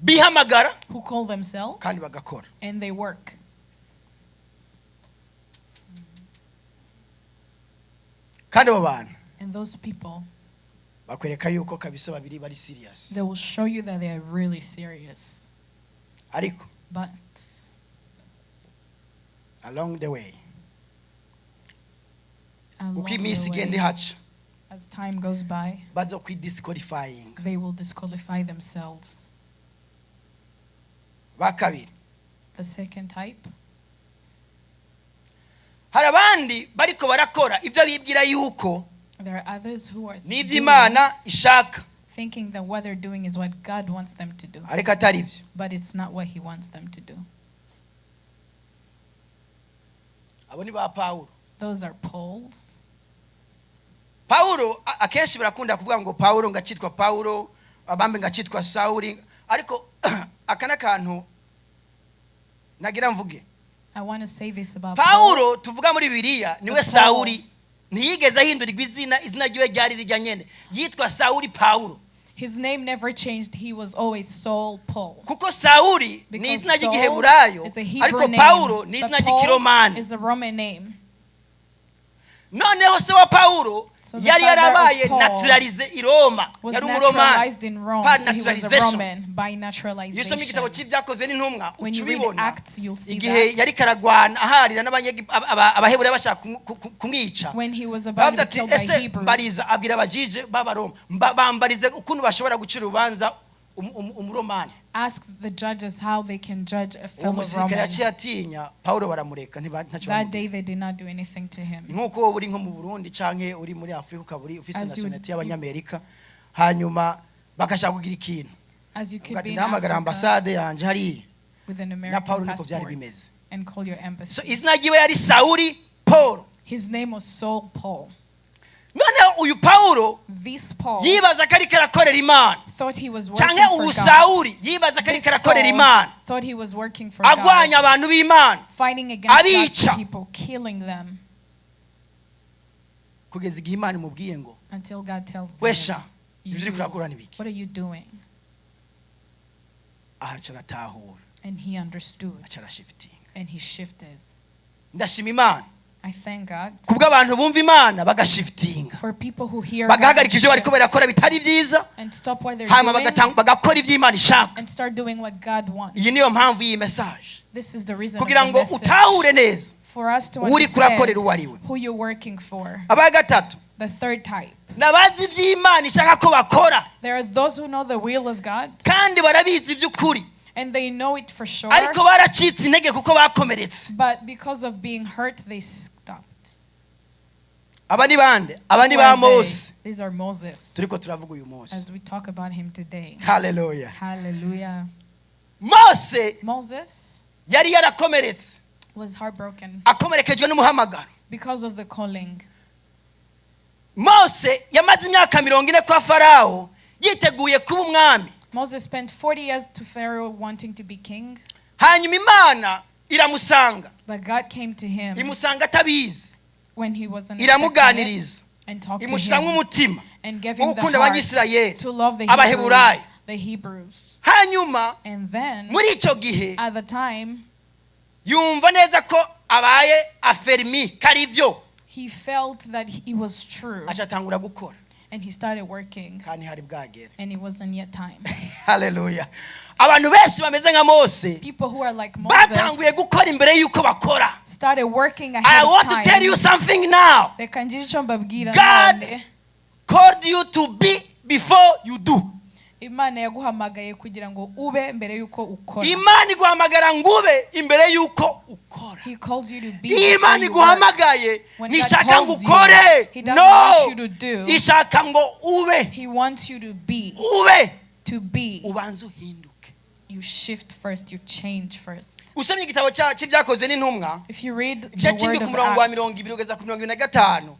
bihamagara who call themselves kandi bagakora. and they work. Kandi abo bantu And those people, bakwereka yuko kabisa babiri bari serious. they will show you that they are really serious. Ariko But along the way, along uko iminsi the igenda way, ihaca, as time goes by, baza kwidisqualifying. they will disqualify themselves. Ba kabiri, The second type, hari abandi bariko barakora ibyo bibwira yuko there are others who are n'ibyo doing, Imana ishaka, thinking that what they're doing is what God wants them to do, ariko atari byo. but it's not what He wants them to do. Abo ni ba Pawulo. Those are Paul's. Pawulo akenshi barakunda kuvuga ngo Pawulo ngacitwa Pawulo, abambe ngacitwa Sawuli, ariko aka n'akantu nagira mvuge. I want to say this about Paul. Pawulo tuvuga muri Bibiliya niwe But Paul- Sawuli. Ntiyigeze ahindurirwa izina, izina ryiwe ryari rirya nyene, yitwa Sawuli Pawulo. His name never changed. He was always Saul Paul. Kuko Sawuli ni Because izina Saul ry'igiheburayo, is a Hebrew ariko name, Pawulo ni but izina Paul ry'ikiromani. is a Roman name. Noneho se wa Pawulo So the yari father of yarabaye Paul naturalize i Roma, Was yari umuromani naturalized in Rome, By so he was a naturalization. Roman by Iyo usoma igitabo naturalization. cy'ibyakozwe n'intumwa, When uca you read ubibona Acts, you'll see igihe that yari karagwana aharira abaheburayo bashaka kumwica, when he was about bavuga to be ati killed by ese Hebrews, mbariza, abwira abajije b'abaroma, bambarize ukuntu bashobora gucira urubanza umuromani. ask the judges how they can judge a Uwo fellow musirikare Roman. yaciye atinya Pawulo, baramureka, ntacyo That day bamugize. they did not do anything to him. Ni nk'uko wowe uri nko mu Burundi canke uri muri Afurika, ukaba uri ufise As you- nationality y'abanyamerika, hanyuma bagashaka kugira ikintu, As you Avuga could ati be in ndahamagara Africa ambasade yanje hariya. with an Na American Pawulo niko byari passport bimeze. and call your So embassy. izina ryiwe yari Sawuli Paul. His name was Saul Paul. Noneho uyu Pawulo This Paul yibaza ko ariko arakorera Imana, thought he was working canke for ubu God. Sawuli yibaza ko This ariko arakorera Saul Imana, thought he was working for agwanya God, abantu b'Imana, fighting against God's abica. people, killing them, kugeza igihe Imana imubwiye ngo until God tells him, wesha, ibyo uriko "You- urakora ni biki? what are you doing?" Aha aca aratahura, And he understood aca arashifitinga. and he shifted. Ndashima Imana I thank God kubw'abantu bumva Imana bagashifitinga, for people who hear God and bagahagarika ibyo bariko shift barakora bitari byiza, and stop what they're hanyuma doing bagakora ibyo Imana ishaka. and start doing what God wants. Iyi niyo mpamvu y'iyi message, This is the reason of kugira the ngo message. utahure neza For us to uri kurakorera uwo understand ari we. who you're working for. Aba gatatu, The third type. nabazi iby'Imana ishaka ko bakora, There are those who know the will of God kandi barabizi iby'ukuri, and they know it for sure, ariko baracitse intege kuko bakomeretse. but because of being hurt, they stopped. Aba ni bande? Aba ni Who ba are they? Mose These are Moses, turiko turavuga uyu munsi. as we talk about him today. Haleluya. Hallelujah. Mose Moses yari yarakomeretse, was heartbroken akomerekejwe n'umuhamagaro. because of the calling. Mose yamaze imyaka 40 kwa Farawo yiteguye kuba umwami. Moses spent 40 years to Pharaoh wanting to be king, Hanyuma Imana iramusanga, but God came to him imusanga atabizi, when he was unexpecting it iramuganiriza, and talked to imushyiramo him umutima and gave him wo the gukunda heart abanyisirayeli, to love the Abaheburayo. Hebrews, the Hebrews. Hanyuma And then muri icyo gihe at the time yumva neza ko abaye afermi ko ari byo, he felt that it was true aca atangura gukora, and he started working kandi hari bwagere. and it wasn't yet time. Haleluya. Abantu benshi bameze nka Mose People who are like batanguye Moses gukora imbere y'uko bakora. started working I ahead of want to tell time. you something now. Reka ngire icyo mbabwira God none. called you to be before you do. Imana yaguhamagaye kugira ngo ube mbere y'uko ukora. Imana iguhamagara ngo ube imbere y'uko ukora. He calls you to be Iyo before Imana you work. iguhamagaye, When God ntishaka ngo calls you, ukore. He doesn't No, want you to do. ishaka ngo ube. He wants you to be. Ube. To be. Ubanze uhinduke. You shift first, you change first. Usomye igitabo cy'Ibyakozwe n'Intumwa, If you read the igice word cy'indwi, ku of murongo wa Acts, 20 kugeza ku 25,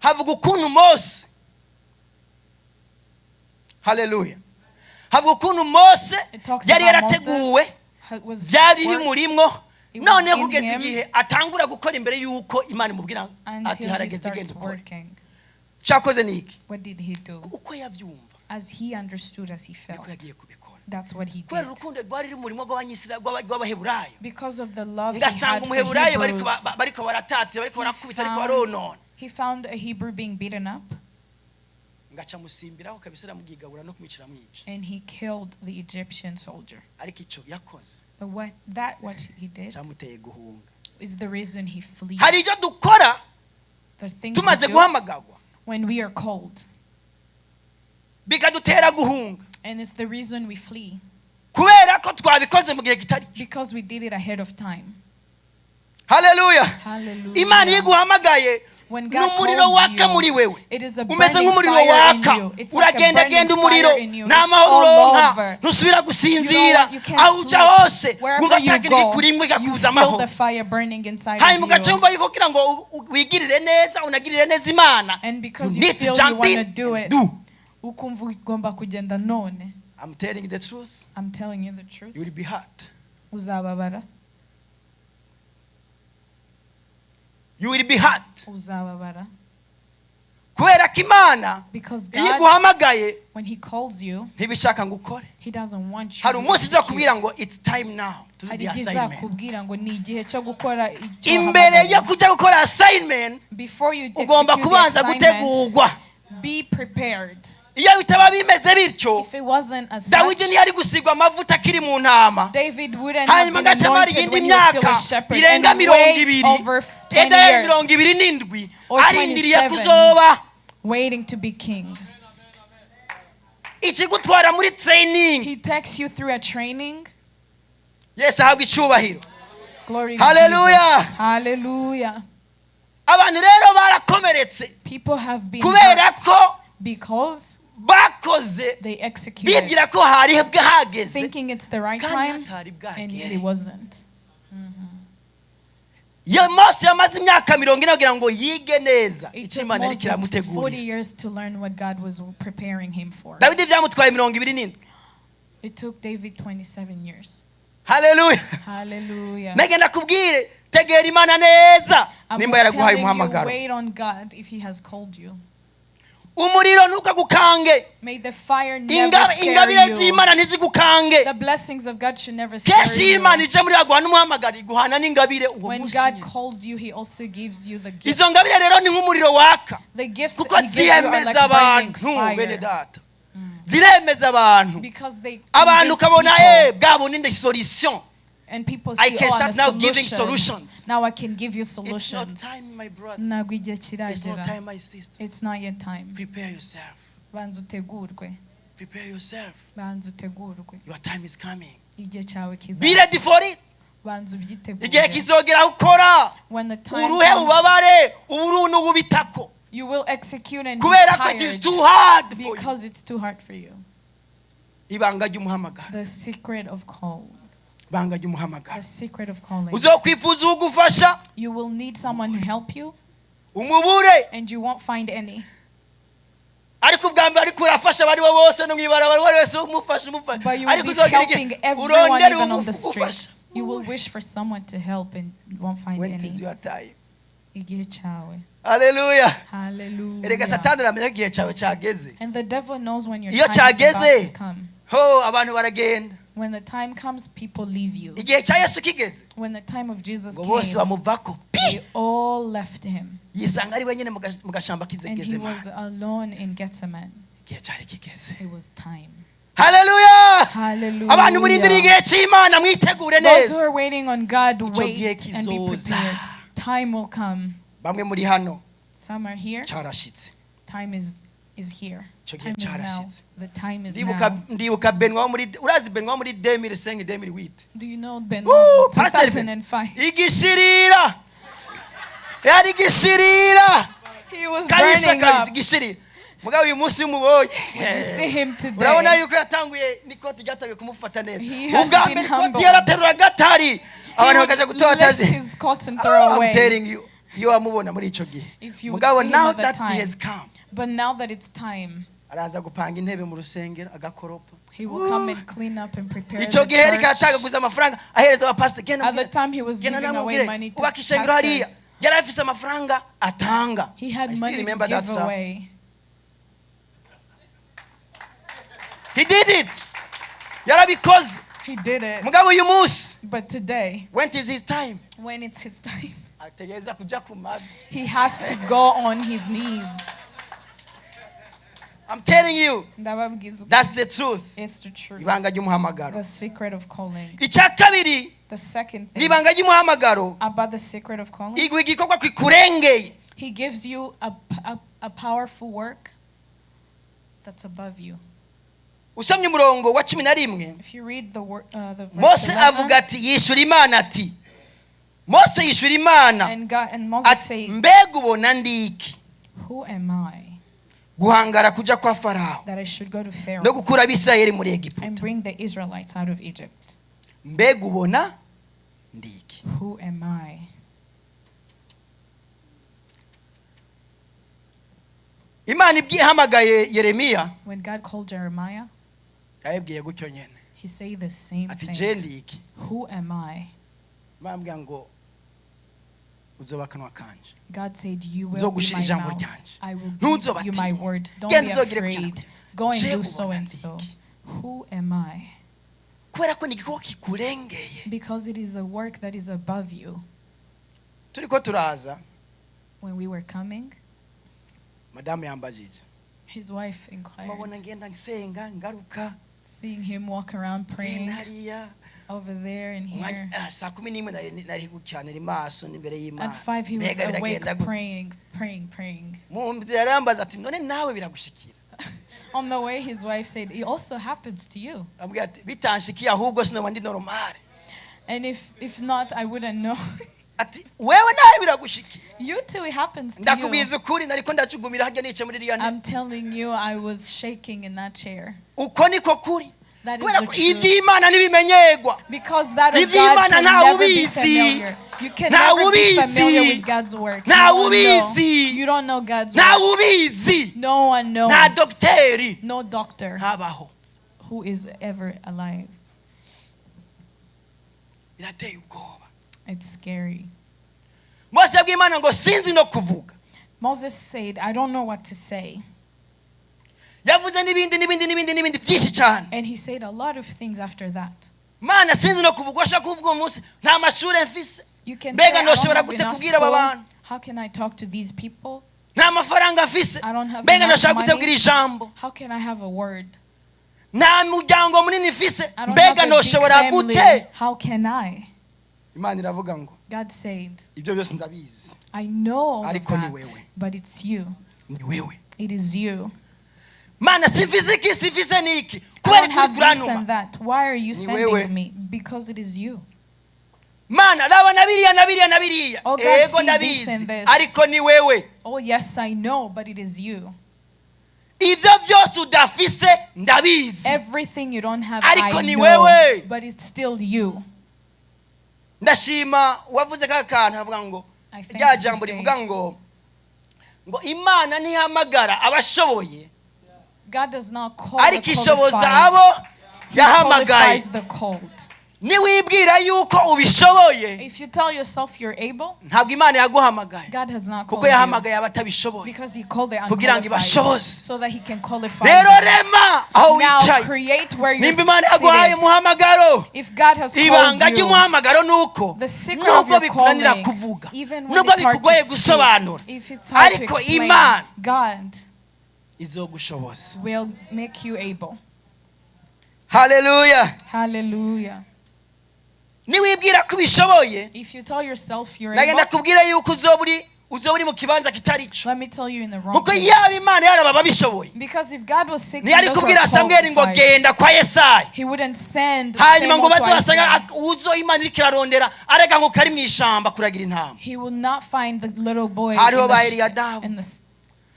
havuga ukuntu Mose, haleluya, havuga ukuntu Mose it talks yari about yarateguwe, Moses was byari worked bimurimwo, It was noneho in kugeza him igihe atangura gukora imbere y'uko Imana imubwira ati until he harageze, starts genda ukore. working. Cyakoze ni iki? What did he do? Uko yabyumva, As he understood, as he niko felt, yagiye kubikora. that's what he Kubera did. urukundo rwari rumurimo rw'Abaheburayo, Because of the love he ngasanga had for Umuheburayo bariko Hebrews, bariko baratatira, bariko barakubita, ariko found- baronona, he found a Hebrew being beaten up ngaca musimbiraho kabisa, aramwigabura no kumwicira mwica. and he killed the Egyptian soldier. Ariko icyo yakoze But what he did cyamuteye guhunga. is the reason he fled. Hari ibyo dukora The things we tumaze do guhamagagwa when we are called, bikadutera guhunga, and it's the reason we flee kubera ko twabikoze mu gihe kitari. because we did it ahead of time. Haleluya. Hallelujah. Imana iyo iguhamagaye, When ni God umuriro calls waka you, muri wewe, it is a umeze burning nk'umuriro fire in waka. you. It's like a Uragendagenda burning umuriro, fire in you. nta It's mahoro all uronka, over. ntusubira gusinzira. You can't Aho uja sleep. hose Wherever wumva you cya kintu go, kikurimo, you igakuza feel amahoro. the fire burning inside Hanyuma of ugaca you. wumva yuko kugira ngo wigirire neza, unagirire neza Imana, And because you you need to feel you jump want to in do and it, do. ukumva ugomba kugenda none. I'm telling you the truth, I'm telling you the truth. you will be hurt. Uzababara. You will be hurt. Uzababara. Kubera ko Imana Because iyo God, iguhamagaye, when He calls you, ntibishaka ngo ukore. He doesn't want you Hari to umunsi izakubwira execute. ngo it's time now to do Hari the igihe assignment. izakubwira ngo ni igihe cyo gukora icyo Imbere yo wahamagariwe. kujya gukora assignment, Before you ugomba execute the kubanza assignment, gutegurwa. be prepared. Iyo bitaba bimeze bityo, If it wasn't as Dawidi such, ntiyari gusigwa amavuta akiri mu ntama, David wouldn't have hanyuma been agaca amara anointed iyindi when he was still myaka a shepherd irenga and mirongo wait ibiri, over 20 eda yari mirongo years ibiri n'indwi, or arindiriye 27. kuzoba. Waiting to be king. Ikigutwara muri training. He takes you through a training. Yesu ahabwa icyubahiro. Glory to Hallelujah. Jesus. Hallelujah. Abantu rero barakomeretse People have been kubera hurt ko because bakoze they executed bibwira ko hari hageze, thinking it's the right kandi time, hatari and yet bwagere. it wasn't. Iyo Mose yamaze imyaka 40 kugira ngo yige neza It icyo took Imana yari Moses 40 kiramutegurira. years to learn what God was preparing him for. Dawidi byamutwaye 27. It took David 27 years. Haleluya. Hallelujah. Nagenda kubwire, tegera Imana neza I'm nimba yaraguhaye telling you, umuhamagaro. wait on God if He has called you. Umuriro ntukagukange. May the fire never scare Ingabire you. z'Imana ntizigukange. The blessings of God should never scare Kenshi iyo you. Imana ije muri yaguha n'umuhamagaro, iguhana n'ingabire uwo When munsi God nyine. calls you, He also gives you the gifts. Izo ngabire rero ni nk'umuriro waka, The gifts kuko that He gives you are ziyemeza like burning abantu, bene fire data, ziremeza abantu. because they Abantu convince ukabona people, eh bwa bundi ndi solution. and people I see, can oh, I'm a start now giving solution. solutions. Now I can give you It's not solutions. time, my brother. Ntabwo igihe It's not kiragera. time, my sister. It's not yet time. Prepare yourself. Banza utegurwe. Prepare yourself. Banza utegurwe. Your time is coming. Igihe cyawe Be kizaza. ready for it. Banza Igihe ubyitegure. kizogera aho ukora, When the time uruhe, comes, ubabare, uburunu ubitako, you will execute and be kubera ko it is tired too hard for you. because it's too hard for you. Ibanga ry'umuhamagaro. The secret of call. Ibanga ry'umuhamagaro. The secret of calling. Uzokwifuza ugufasha, You will need someone to help you, umubure. and you won't find any. Ariko ubwa mbere ariko urafasha abari bo bose no mw'ibarabara, uwo ari wese umufasha, umufasha, But you will ariko be uzogera igihe helping everyone, urondere even on the ugufasha. streets. You will wish for someone to help and you won't find When it is any. your time. Igihe cyawe. Haleluya. Erega Hallelujah. Satani aramenya ko igihe cyawe cyageze. And the devil knows when your Iyo time is about cyageze, to come. ho abantu baragenda. When the time comes, people leave you. Igihe cya Yesu kigeze, When the time of Jesus ngo bose came, bamuvako pi. they all left him. Yisanga ari wenyine mu gashamba And he k'izegeze. was alone in Gethsemane. Igihe cyari kigeze. It was time. Haleluya. Hallelujah. Abantu murindiriye igihe cy'Imana, mwitegure Those who neza. are waiting on God, Icyo gihe wait and be kizoza. prepared. Time will come. Bamwe muri hano Some are here. cyarashitse. Time is is here. Icyo gihe Time is now. cyarashyitse. The time is Ndibuka now. ndibuka Benoit wo muri, urazi Benoit wo muri 2005, 2008? Do you know Ben Woo, Pastor Ben. 2005? Igishirira, yari igishirira. He was Kabisa. burning Kabisa. up. Igishirira. Mugabo uyu munsi umubonye, You see him urabona today. yuko yatanguye n'ikoti ryatanguye kumufata neza. He has Ubwa been mbere ikoti humbled. yaraterura gatari, He abantu would bakaja gutora lift atazi. his coat and throw I'm away. telling you, iyo wamubona muri ico gihe. If you would Mugabo see him now at the that he time. has come, But now that it's time, araza gupanga intebe mu rusengero, agakoropa. he will come and clean up and prepare Icyo the gihe yariko church. aratagaguza amafaranga ahereza abapasiteri. Genda At the mubwire- time, he was genda giving away namubwire money to ubaka ishengero hariya. pastors. Yari afise amafaranga atanga. He had I still money to remember that, give sir. away. He did it, yarabikoze. He did it. Mugabo uyu munsi, But today, when is his time, when it's his time, ategereza kuja ku mavi. he has to go on his knees. I'm telling you, Ndababwiza ukuri. that's the truth. It's the truth. Ibanga ry'umuhamagaro. The secret of calling. Icya kabiri, The second ni thing ibanga ry'umuhamagaro, about the secret of calling, igwa igikorwa kikurengeye. he gives you a powerful work that's above you. Usomye umurongo wa 11, If you read the verse Mose 11, avuga ati, yishyura Imana ati, Mose yishyura Imana and God and Moses ati, said, mbega ubona ndiki "Who am I guhangara kuja kwa Farawo that I should go to Pharaoh no gukura Abisirayeli muri Egiputa? and bring the Israelites out of Egypt? Mbega ubona ndiki? Who am I?" Imana ibyihamagaye Yeremiya, When God called Jeremiah, yayibwiye gutyo nyene, he said the same ati, thing. je ndiki? Who am I? Imana ngo, uzoba akanwa kanje. God said, "You will be Nzogushira my ijambo mouth. ryanje. I will give you my Ntuzobatinya. word. Don't Genda be uzogire gutya na afraid. gutya. Go and Je do so ubona and so." ndiki? Who am I? Kubera ko ni igikorwa kikurengeye. Because it is a work that is above you. Turiko turaza, When we were coming, madamu yambajije, his wife mabona inquired, ngenda nsenga ngaruka, seeing him walk around praying ngenda hariya over there and umwanya here. ah, saa 11 nari gucyanira imaso n'imbere y'Imana. At 5, he was Mbega awake biragenda gute? praying, praying, praying. Mu nzira yarambaza ati, none nawe biragushikira? On the way, his wife said, "It also happens to you." Ambwira ati, bitanshikiye ahubwo sinoba ndi normale. And if not, I wouldn't know. Ati, wewe nawe biragushikira? You too, it happens to you. Ndakubwiza ukuri, nariko ndacugumira harya nicaye muri iriya ntebe. I'm telling you, I was shaking in that chair. Uko niko kuri. That is Kubera the ko truth. iby'Imana ntibimenyerwa. Because that of God Iby'Imana can ntawe never be ubizi. familiar. You can Ntawe never be ubizi. familiar with God's work. Ntawe No one know. ubizi. You don't know God's work. Ntawe ubizi. No one knows. Nta dogiteri No doctor ntabaho. who is ever alive. Birateye ubwoba. It's scary. Mose yabwiye Imana ngo, sinzi no kuvuga. Moses said, "I don't know what to say." Yavuze n'ibindi n'ibindi n'ibindi n'ibindi byinshi cyane. And he said a lot of things after that. Mana, sinzi no kuvuga, washaka kuvuga uyu munsi, nta mashuri mfise. You can Mbega say, "I don't ndoshobora have gute enough kubwira aba school. bantu? How can I talk to these people? Nta mafaranga mfise. I don't have Mbega enough ndoshobora gute money. kubwira ijambo? How can I have a word? Nta muryango munini mfise. I don't Mbega have a big ndoshobora family. gute? How can I?" Imana iravuga ngo, God said, ibyo byose ndabizi, "I know all of Ariko ni that, wewe. but it's you. Ni wewe. It is you. Mana, simfise iki, simfise n'iki, I kubera don't ikuri have this kurantuma? and that. Why are you Ni wewe. sending me? Because it is you." Mana, raba na biriya na biriya na biriya. Oh, God, Ego, see this ndabizi, and this. ariko ni wewe. Oh, yes, I know, but it is you. Ibyo byose udafise ndabizi, Everything you don't have, Ariko I ni know, wewe. but it's still you. Ndashima wavuze ka kantu avuga ngo, I thank rya you jambo say, rivuga ngo Imana ntihamagara abashoboye, God does not call the ariko ishoboza qualified. abo He yahamagaye. qualifies the called. Niwibwira yuko ubishoboye, If you tell yourself you're able, ntabwo Imana yaguhamagaye, God has not kuko called you yahamagaye abatabishoboye because He called the kugira ngo unqualified ibashoboze. So that He can qualify Rero them. rema aho Now wicaye. create where you're Nimba Imana yaguhaye seated. umuhamagaro, If God has called ibanga you, ry'umuhamagaro ni uko the secret of nubwo your bikunanira calling, kuvuga, even when nubwo it's hard to bikugoye speak, gusobanura, if it's hard to ariko explain, Imana God izogushoboza. Will make you able. Haleluya. Hallelujah. Niwibwira ko ubishoboye, If you tell yourself you're nagenda able, kubwira yuko uzoba uri Uzoba uri mu kibanza kitari cyo. Let me tell you, in the wrong Kuko yaba place. Imana yaraba ababishoboye, Because if God was seeking ntiyari those who kubwira are Samweli ngo qualified, genda kwa Yesayi, He wouldn't send hanyuma ngo Samuel to baze basanga Isaiah. uzo Imana iriko irarondera arega ngo kari mu ishamba kuragira intama. He will not find the little boy Hariho in ba the, Eliyadabu. in the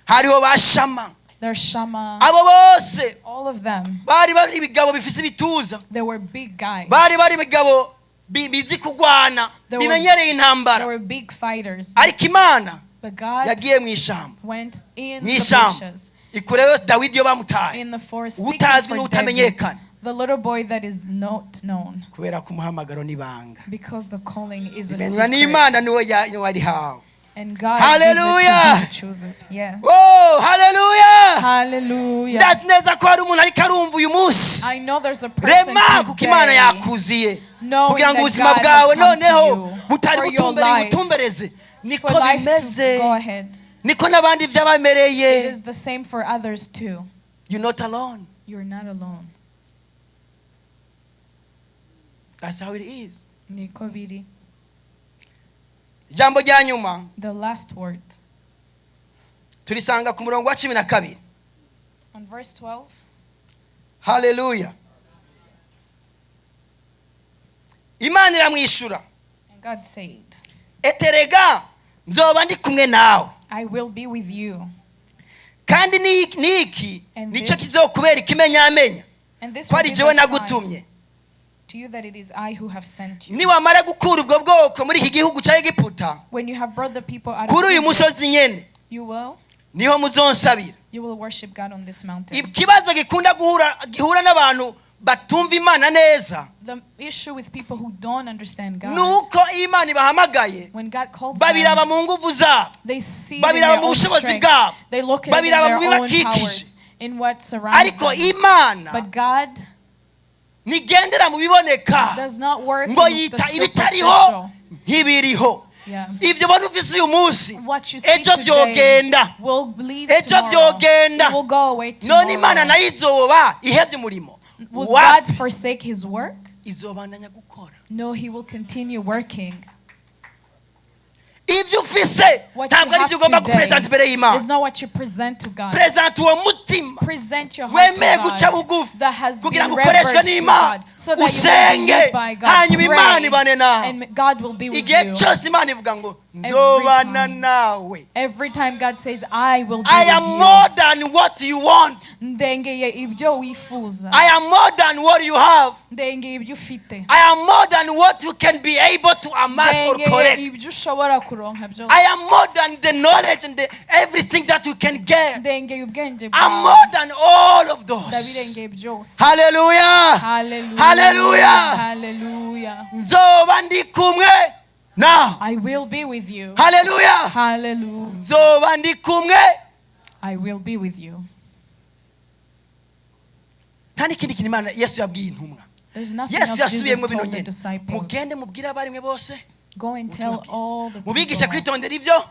Hariho ba Shama. there's Shammah. Abo bose All of them, bari bari ibigabo bifise ibituza, they were big guys. bari bari ibigabo bizi kurwana, bimenyereye They intambara. were big fighters. Ariko Imana But God yagiye mu ishamba, went in mu the ishyamba bushes, ikureyo Dawidi iyo bamutaye, in the forest, seeking utazwi for David, n'utamenyekana, the little boy that is not known, kubera ko umuhamagaro n'ibanga because the calling is a bimenywa n'Imana secret. niwe niwe arihawe. And God gives it to Hallelujah. whom He chooses. Yeah. Oh, haleluya! Hallelujah. Ndazi neza ko hari umuntu ariko arumva uyu munsi. I know there's a person Rema, kuko Imana today yakuziye knowing kugira ngo that ubuzima God bwawe has come to noneho you butari for your butumbereye, life, butumbereze. Niko for life bimeze, to go ahead. niko n'abandi byabamereye. It is the same for others too. You're not alone. You're not alone. That's how it is. Niko biri. Ijambo rya nyuma The last word. turisanga ku murongo wa 12. On verse 12. Haleluya! Imana iramwishyura, And God said, eterega nzoba ndi kumwe nawe, I will be with you. Kandi niki And nicyo this kizokubera ikimenyamenya And this ko will ari be jewe the sign nagutumye. to you that it is I who have sent you. Niwamara gukura ubwo bwoko muri iki gihugu cya Egiputa, When you have brought the people out of kuri uyu Egypt, musozi nyene niho muzonsabira. you will worship God on this mountain. Ikibazo gikunda guhura gihura n'abantu batumva Imana neza The issue with people who don't understand God, ni uko iyo Imana ibahamagaye, when God calls them, babiraba mu nguvu zabo, they see it in babiraba their mu own bushobozi strength. bwabo, They look at it in babiraba their mu own bibakikije. powers, in what surrounds Ariko them. Imana But God ntigendera mu biboneka, does not work ngo in the yita ibitariho superficial. nk'ibiriho. Yeah. Ibyo ubona ufise uyu munsi, What you see ejo today byogenda, will leave ejo tomorrow. byogenda. It will go away None Imana tomorrow. nayo izoba ihevye umurimo? Will Wa- God forsake his work? Izobandanya gukora. No, he will continue working. Ibyo ufise What you ntabwo ari have byo ugomba today gupresenta imbere y'Imana. is not what you present to God. Presenta uwo mutima Present your heart wemeye to guca God bugufi that has kugira been ngo ukoreshwe revered to n'Imana, God, so that you will be usenge, used by God. hanyuma Imana Pray, ibane nawe. and God will be with Igihe you. cyose Imana ivuga ngo nzobana Time. nawe. Every time God says, I will be I am with more than what you want. you. Ndengeye ibyo wifuza. I am more than what you have. Ndengeye ibyo ufite. I am more than what you can be able to amass or Ndengeye collect. ibyo ushobora kuronka byose. I am more than the knowledge and the everything that you can get. Ndengeye ubwenge I'm bwawe. more than all of those. Ndabirengeye byose. Hallelujah. Hallelujah. Hallelujah. Hallelujah. Nzoba ndi kumwe nawe. I will be with you. Hallelujah. Hallelujah. Nzoba ndi kumwe. I will be with you. Nta n'ikindi kintu Imana Yesu yabwiye intumwa. There's nothing Yesu else Jesus yasubiyemo bino told the nyene. disciples. Mugende mubwire abarimwe bose Go and tell ubutumwa all bwiza. the Mubigishe people. kwitondera ibyo.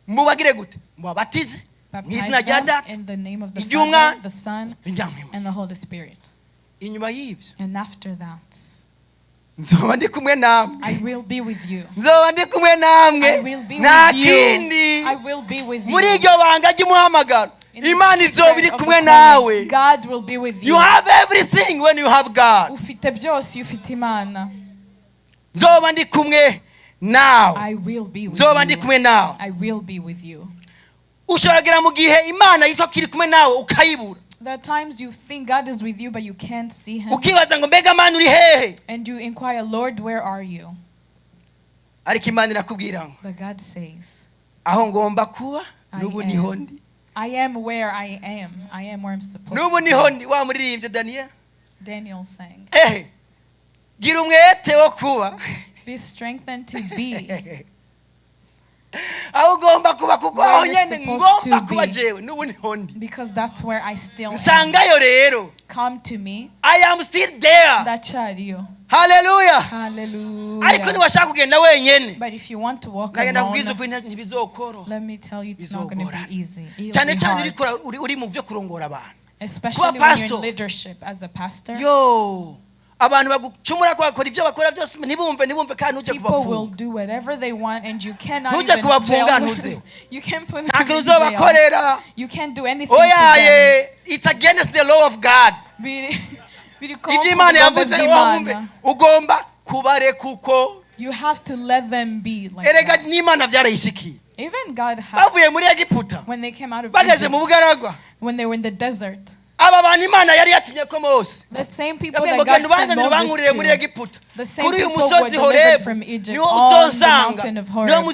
Mubagire gute? Mubabatize mu Baptize izina rya them Data, in the name of the iry'Umwana, Father, the Son, n'irya Mpwemu. and the Holy Spirit. Inyuma y'ibyo, And after that, nzoba ndi kumwe namwe. I will be with you. Nzoba ndi kumwe namwe. I will be Nta with you. kindi. I will be with Muri you. iryo banga ry'umuhamagaro, In the Imana secret izoba iri of the kumwe calling, nawe. God will be with You you. have everything when you have God. Ufite byose iyo ufite Imana. Nzoba ndi kumwe nawe. I will be with Nzoba ndi you. kumwe nawe. I will be with you. Ushobora kugera mu gihe Imana yitwa ko iri kumwe nawe ukayibura, There are times you think God is with you, but you can't see him. Ukibaza ngo mbega Mana uri hehe? And you inquire, Lord, where are you? Ariko Imana irakubwira ngo But God says, aho ngomba kuba I n'ubu am. niho ndi. I am where I am. I am where I'm supposed N'ubu to niho be. ndi. Wa muririmbyi Daniel, Daniel sang, ehe, gira umwete wo kuba be strengthened to be aho ugomba kuba, kuko where aho you're nyene supposed ngomba to kuba be. jewe n'ubu niho ndi. Because that's where I still am. Nsangayo rero. Come to me. I am still there. Ndacyariyo. Haleluya! Ariko Hallelujah. niwashaka kugenda wenyene, But if you want to walk nagenda kubwiza alone, ukuri, ntibizokoroha. let me tell you, it's not going to Bizogorana. be easy. It'll Cyane be cyane hard. uri mu byo kurongora abantu. Especially when you're pastor. in leadership as a pastor. Yo, Abantu bagucumura ko bakora ibyo bakora byose, ntibumve, ntibumve, kandi ntujye People will kubafunga. Do whatever they want, and you cannot Ntujye even kubafunga, jail. ntuzeho. You can't put Nta them kintu in jail. uzobakorera. You can't do anything to them. Oyaye, it's against the law of God. Biri Ibyo Imana contre yavuze, ubwami wumve, bw'Imana. ugomba kubareka uko. You have to let them be like Erega that. n'Imana byarayishikiye. Even God had, Bavuye muri Egiputa, when they came out of bageze mu Egypt, bugaragwa, when they were in the desert, aba bantu Imana yari yatumye ko Mose, the same people yabwiye ngo that genda God sent ubanzanire Moses ubankurire muri to, Egiputa the same kuri uyu people were musozi delivered Horebu, from Egypt niho on the uzonsanga, mountain of niho Horeb.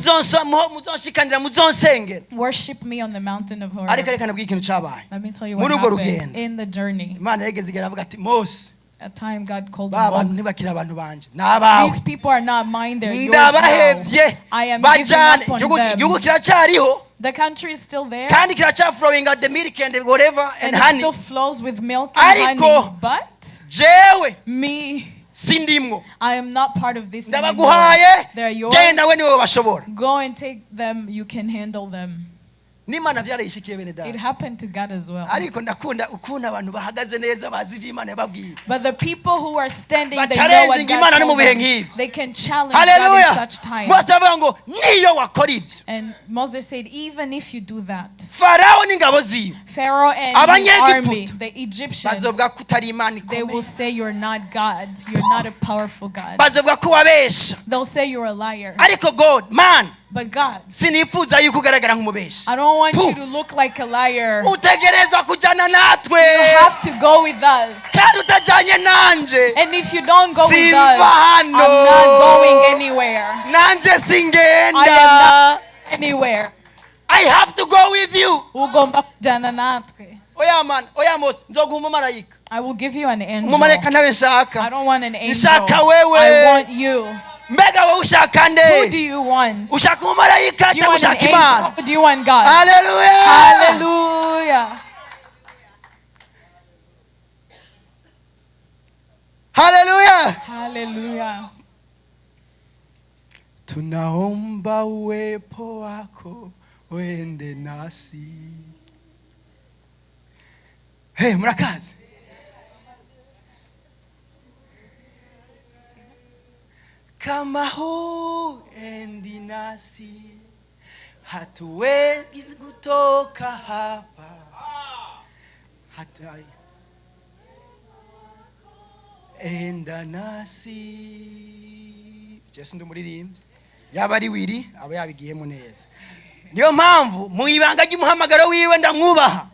muzonshikanira, muzonsengera. Worship me on the mountain of Horeb. Ariko reka nabwiye ikintu cyabaye Let me tell you what muri urwo happened rugendo. in the journey. Imana yageze igihe aravuga ati: "Mose, A time God called ba bantu Moses. ntibakiri abantu banje, ni abawe. These people are not mine, they're yours now. Ndabahevye, I am giving bajyane." up on Igihugu, them. igihugu kiracyariho, The country is still there, kandi kiracyaflowinga the milk and whatever and and it honey. still flows with milk and Ariko, honey. But jewe me, sindimwo. I am not part of this anymore. Ndabaguhaye, They're yours. genda we niwe bashobora. Go and take them. You can handle them. N'Imana byarayishikiye, bene It data. happened to God as well. Ariko ndakunda ukuntu abantu bahagaze neza bazi ibyo Imana yababwiye. But the people who are standing, they know what Ba-challenging God Imana no mu told bihe them. nk'ibyo. They can challenge God in Haleluya. such times. Mose avuga ngo niyo wakora ibyo, And Moses said, even if you do that, Farawo n'ingabo ziwe Pharaoh and his Abanyegiputa army, the Egyptians, bazovuga ko utari Imana they will ikomeye, say you're not God. You're not a powerful God. bazovuga ko wabesha. They'll say you're a liar. Ariko God man, But God, sinifuza yuko ugaragara nk'umubeshi. I don't want Puh. you to look like a liar. Utegerezwa kujyana natwe. You have to go with us. Kandi utajyanye nanje, And if you don't go with simva us, I'm hano. not going anywhere. Nanje singenda. I am not anywhere. I have to go with you. Ugomba kujyana natwe. Oya man, oya Mose, nzoguha umumarayika. I will give you an angel. Umumarayika nawe I nshaka. don't want an angel. Nshaka wewe. I want you. Mbega wowe ushaka Who do nde? you want? Ushaka umumarayika Do you cyangwa want an ushaka Imana? angel or do you want God? Haleluya. Hallelujah. Haleluya. Hallelujah. Tunaomba uwepo wako uende nasi. Hey, murakazi. Kama huendi nasi, hatuwezi kutoka hapa. Hata enda nasi. Jesi ndi umuririmbyi, yaba ari wiri aba yabigiyemo neza. Niyo mpamvu mu ibanga ry'umuhamagaro wiwe ndamwubaha.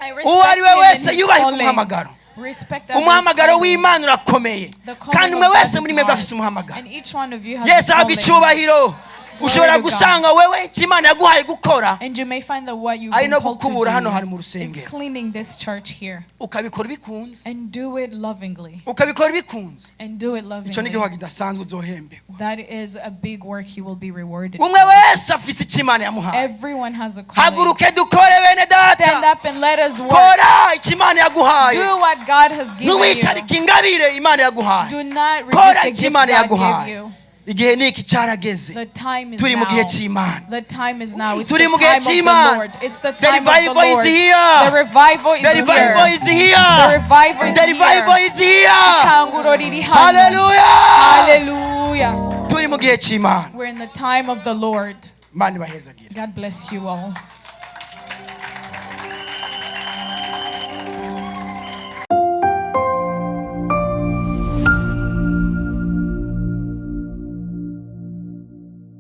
I Uwo ari we respect him and wese his yubahe calling. umuhamagaro. Respect others' Umuhamagaro calling. w'Imana urakomeye, The calling kandi umwe of God wese is muri mwebwe hard. afise umuhamagaro. And each one of you has Yesu a ahabwa calling. icyubahiro. Ushobora To God. gusanga wewe icyo Imana yaguhaye gukora And you may find that what you've ari been no called to gukubura hano do hantu mu is rusengero, cleaning this church here. ukabikora bikunze, And do it lovingly. ukabikora bikunze. And do it Icyo ni lovingly. igihugu kidasanzwe uzohemberwa. That is a big work you will be rewarded Umwe for. wese afise icyo Imana yamuhaye. Everyone has a calling. Haguruke dukore, bene Stand data. up and let us work. Kora icyo Imana yaguhaye. Do what God has given you. Ntiwicarike ingabire Imana yaguhaye. Do not resist Kora the icyo gift Imana God gave yaguhaye. you. Igihe ni iki, cyarageze. The time is Turi mu gihe now. cy'Imana. The time is now. It's Turi the mu gihe time of the cy'Imana. Lord. It's the The time of the revival is Lord. here. The revival is The revival here. is here. The revival is The revival here. is here. Ikanguro riri hano. Haleluya. Hallelujah. Turi mu gihe cy'Imana. We're in the time of the Lord. Imana ibahezagire. God bless you all.